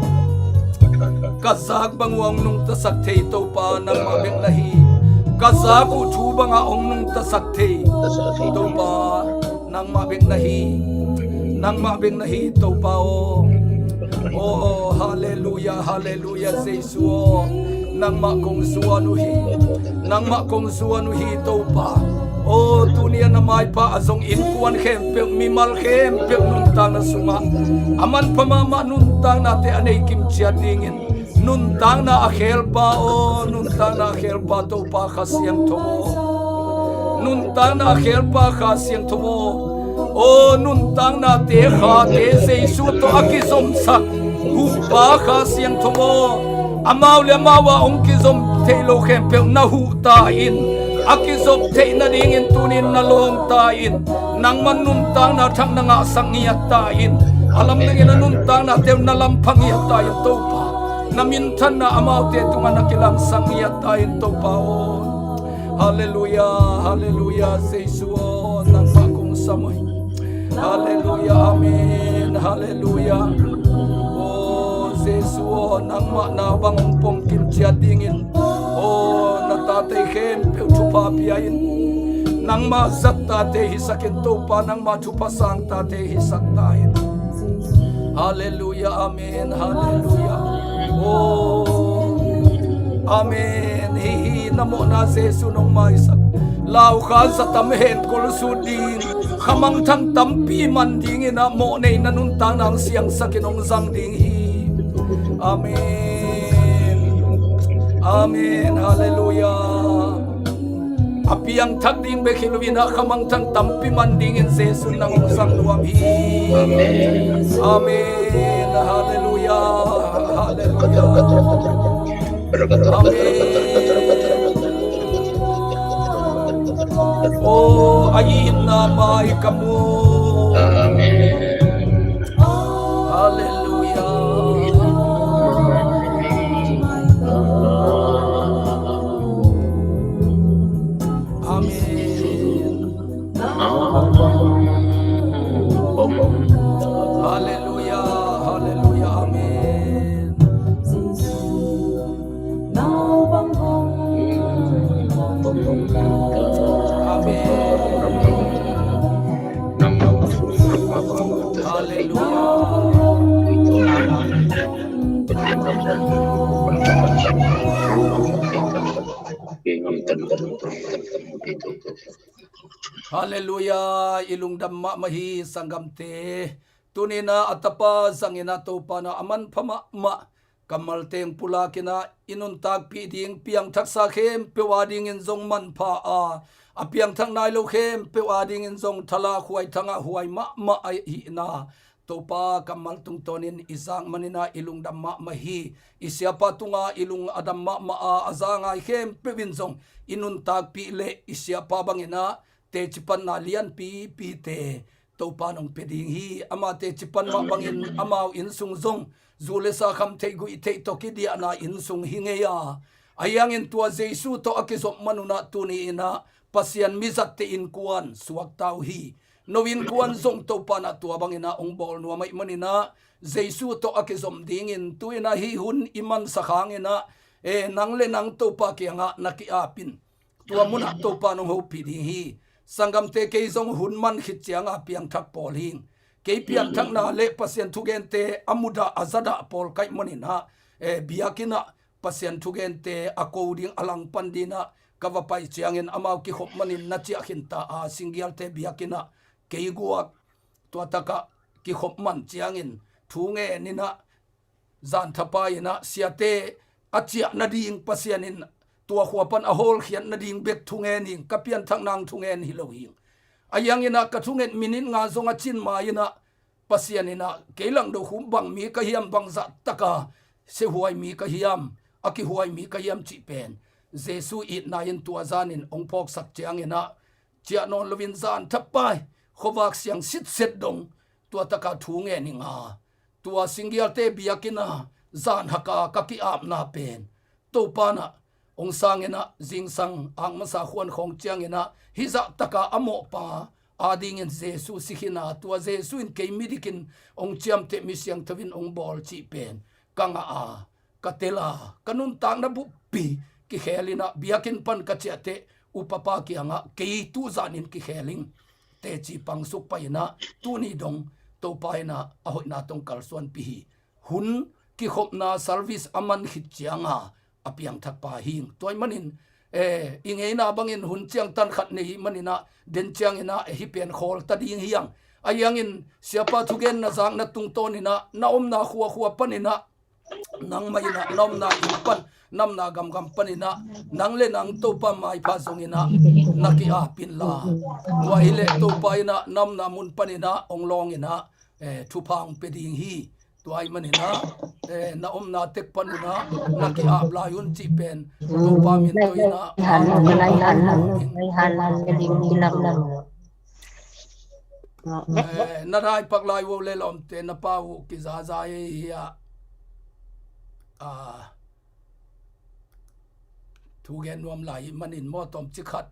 Ka zak bang uh a hong nungtasak thei Topa nangmah bek na hi. Ka zak uh thu bangah hong nungtasak thei Topa nangmah bek na hi. Nangmah bek na hi Topa aw. Aw, halleluia, halleluia, Jesu aw. Nangmah kong zuan uh hi. Nangmah kong zuan uh hi Topa. Aw, tuni a na maipha a zong innkuan khempeuh, mimal khempeuh nuntakna sungah a manpha mahmah nuntaknate a nei kimciat dingin, nuntakna a khelpa aw, nuntakna a khelpa Topa Kha Siangtho aw. Nuntakna a khelpa Kha Siangtho aw. Aw, nuntaknate khate Jesu tawh a kizomsak huhpa Kha Siangtho aw. Amau le amau a hong kizom thei lo khempeuh na huh ta in, a kizop theih nadingin tunin na lawng ta in, nangman nuntakna thak na ngahsak ngiat ta in, a lamdangin a nuntaknate uh na lampha ngiat ta in Topa. Na minthanna amaute tungah na kilangsak ngiat ta in Topa aw. Halleluia, halleluia, Jesu aw, nangmah kong sam uh hi. Halleluia, amen, halleluia. Aw, Jesu aw, nangmah na bang hong pom kimciat dingin, aw, na tate khempeuh thupha pia in. Nangmah zat tate hisak in Topa, nangmah thupha sang tate hisak ta in. Halleluia, amen, halleluia. Aw, amen. Hih, hih na mawhna Jesu nong maisak, laukha zatam hen kolsut ding, khamangthang tampi man dingin ah mawhnei na nuntakna hong siangsak in hong zang ding hi. Amen. Amen. Halleluia. A piangthak ding bek hi loin ah khamangthang tampi man dingin Jesu nang hong zang nuam hi. Amen. Amen. Halleluia. Halleluia. Amen. Aw, a itna mai ka mu. Amen. Halleluia. Amen. Halleluia, halleluia, amen. Amen. Halleluia. Halleluia, i lungdam mahmah hi sanggamte. Tuninah a tapa zanginah Topa na a manpha mahmah kammal teng pulakinah i nuntakpih ding piangthaksa khempeuh a dingin zong manpha a, a piangthak nai lo khempeuh a dingin zong thalak huai thangah huai mahmah a hihna Topa kammal tungtawnin i zak maninah i lungdam mahmah hi. I siapa tunga i lung a dam mahmah a, a za ngai khempeuh in zong i nuntakpih leh i siapa banginah teci panna lianpipite Topa nong pia ding hi. Ama teci pan mah bangin amau innsung zong zu le sa kham theih guih theih tawh kidiahna innsung hi ngei a, ahi hangin tua Jesu tawh a kizop manunah tuni innah Pasian mizatte innkuan suakta uh hi. No innkuan zong Topa nah tua banginah hong bawl nuam ahih maninah Jesu tawh a kizom dingin tu-inah hih hun i mansak hanginah, e, nang le nang Topa kiangah na ki-ap in. Tua munah Topa nong hopih ding hi. Sanggamte, kei zong hun man khit cianga piangthak pawl hing. Kei pianthakna le Pasian thugente a mudah a zadah pawl kaih maninah, e, biakinnah Pasian thugente a ko ding a langpan dinah ka va pai ciangin amau kikhop manin na ciah khinta a, Singgialte biakinnah kei guak tua takah kikhop man ciangin thu ngeninah zanthapai inah siate a ciah nading Pasian in tua khua pan a hawlkhiat nading bek thungen hing, ka pianthak nang thungen hi lo hing. Ahi hanginah ka thunget minit nga zong a cin ma inah Pasian inah kei langdo khu bang mi ka hiam, bangzah taka siahuai mi ka hiam, a kihuai mi ka hiam cih pen Jesu itna in tua zanin hong phawksak cianginah ciah nawn loin zanthapai khuavak siang sitset dong tua taka thu ngen hi nga. Tua Singgialte biakinnah zanhaka ka ki-apna pen Topa nah hong sanginah zingsang akmasa khuan khawng cianginah hih zah taka a mawhpa adingin Jesu si khin a, tua Jesu in kei midikin hong ciamteh, mi siangtho in hong bawl cih pen ka ngah a, ka tel a, ka nuntakna buppi kikhel in ah, biakinn pan ka ciah teh upapa kiangah kei tu zanin kikhel ing teci pangsuk pai in ah, tuni dong Topa in ah a hoihna tawh hong kalsuanpih hi. Hun kikhopna service a man khit cianga a piangthak pa hi ing. Tua ahih manin, eh, i ngeina bangin hun ciangtan khat nei ahih manin ah, den ciangin ah, eh, hih pen khawl ta ding hi hang. Ahi hangin Siapa thugenna zakna tungtawn in ah, na omna khuakhua panin ah, nangmah in ah na omna inn pan, na omna gamgam panin ah, nang le nang Topa maipha zongin ah na ki-ap inla, tua hileh Topa in ah na omna mun panin ah hong lawngin ah, eh, thupha hong pia ding hi. Tua ahih manin ah, eh, na omna tek pan un ah na ki-ap lai un cih pen Topa min tawh in ah, eh, na dai pak lai uh le lawmte, na pau uh kizaza ei hi ah. Ah, thugen nuam lai ahih manin maw, tawmcik khat,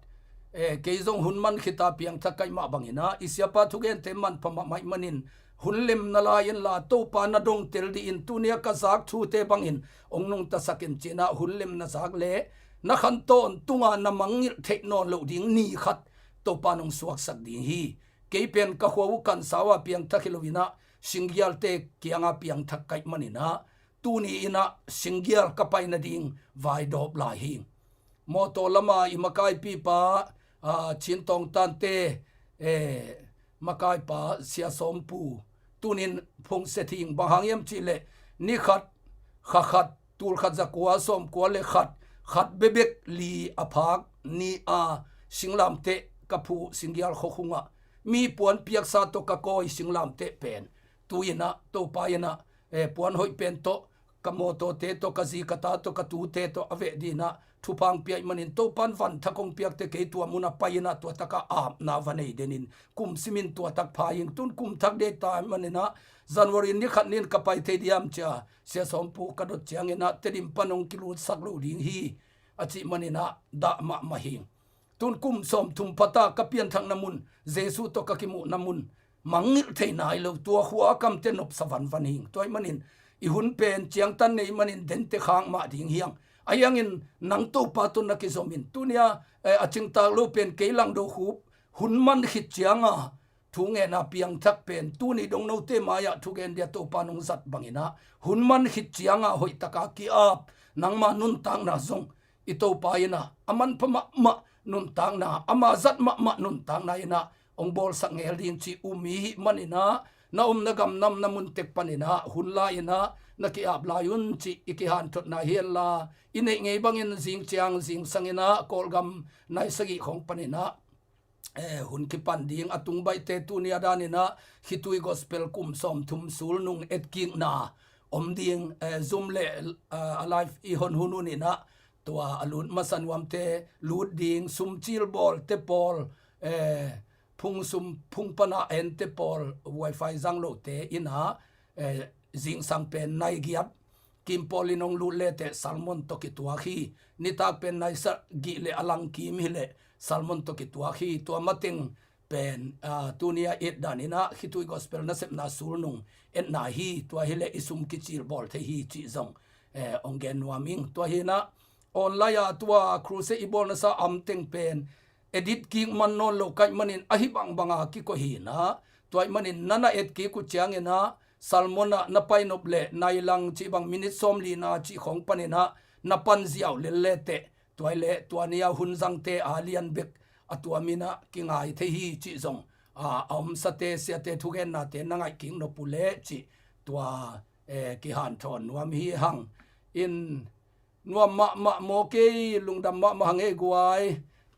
eh, kei zong hun man khita piangthak ka hih mah bangin ah, i siapa thugente manpha mahmah ahih manin hun lem na lai inla, Topa na dongtel dih in, tuni a ka zak thute bangin hong nungtasak in ci-in ah, hun lem na zak leh na khan tawntunga na mangngilh theih nawn loh ding ni khat Topa in hong suaksak ding hi. Kei pen ka khua uh kansau a piangthak hi lo in ah, singgialte kianga piangthak ka hih manin ah, tuni in ah singgial ka pai nading vai dawp lai hi. Mawtaw lama i makaipipa, ah, Chin Tawng Tante, eh, makaipa Sia Sawm Pu, tunin phungsia thei ing. Bang hang hiam cih leh, ni khat, kha khat, tul khat za kua sawm kua le khat, khat bebek li a phak ni a singlamteh ka phu singgial khuakhung ah, mi puan piaksa tawh ka kawi singlamteh pen, tu in ah Topa in ah, eh, puan hoih pen tawh, ka mawtawte tawh, ka zi ka ta tawh, ka tute tawh a veh dih in ah, thupha hong pia ahih manin Topa in van thak hong piak teh, kei tua mun ah pai in ah tua tak a apna va nei den in, kum simin tua tak pha hi ing. Tun kum thak dei ta ahih manin ah, January ni khat ni in ka pai thei diam ci-a Sia Sawm Pu ka dot ciangin ah, Tedim pan hong kilutsak lo ding hi, a cih manin ah dah mahmah hi ing. Tun kum sawmthum pha ta, ka pianthakna mun, Jesu tawh ka kimuhna mun, mangngilh thei nai lo, tua khua a kamte nopsa vanvan hi ing. Tua ahih manin i hun pen ciangtan nei ahih manin dente khak mah ding hi hang. Ahi hangin nang Topa tawh na kizom in. Tuni a, eh, a cingtak lo pen kei Langdo Khup, hun man khit cianga thu ngen a piangthak pen, tuni dong note mai-ah thugen dia Topa in hong zat bangin ah, hun man khit cianga hoih taka ki-ap, nangma nuntakna zong i Topa in ah a manpha mahmah nuntakna, ama zat mahmah nuntakna in ah hong bawlsak ngel ding cih um i hih manin ah, na omna gam, na omna mun tek panin ah hun la in ah na ki-ap lai un cih i kihanthotna hi inla, i neih ngei bangin zing ciang zingsang in ah Kawlgam nai sagih khawng panin ah, eh, hun kipan ding a tung baihte, tuni a danin ah Khitui Gospel kum sawmthum sulnung etkikna om ding, eh, Zoom le, eh, a live i hon hun hun in ah, tua a lut masa nuamte lut ding, sum cilbawlte pawl, eh, phung sum, phung pana ente pawl, wifi zang lote in ah, eh, zingsang pen nai giat kim pawl in hong lut leteh sermon tawh kituak hi. Nitak pen nai sagih le a lang kim hileh sermon tawh kituak hi. Tua mateng pen, ah, tuni a et danin ah Khitui Gospel nasepna sulnung etna hi. Tua hileh i sum kicilbawl thei hi cih zong, eh, hong gen nuam ing. Tua hi in ah online a tua crusade i bawlnasa am teng pen edit kik man nawn lo ka hih manin, ahi bangbanga kikoih hi in ah, tua ahih manin na na et kik uh ciangin ah, sermon ah na pai nop leh nai lang cih bang, minute sawmlina cih khawng panin ah na pan ziau lel leteh, tua hileh tua ni a hun zangte a lian bek a tuam in ah kingai thei hi cih zong, a, a omsate, siate thugennate na ngaih kik nop uh leh cih tua, eh, kihanthawn nuam hi hang. In nuam mahmah maw kei, lungdam mahmah hang ei guai.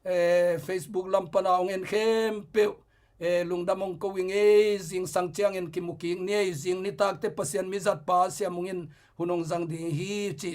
Eh, Facebook lam pana hong en khempeuh, eh, lungdam hong ko ing ei. Zingsang ciangin kimu kik ni ei. Zing nitakte Pasian mizatpa Sia Mung in hun hong zang ding hi cih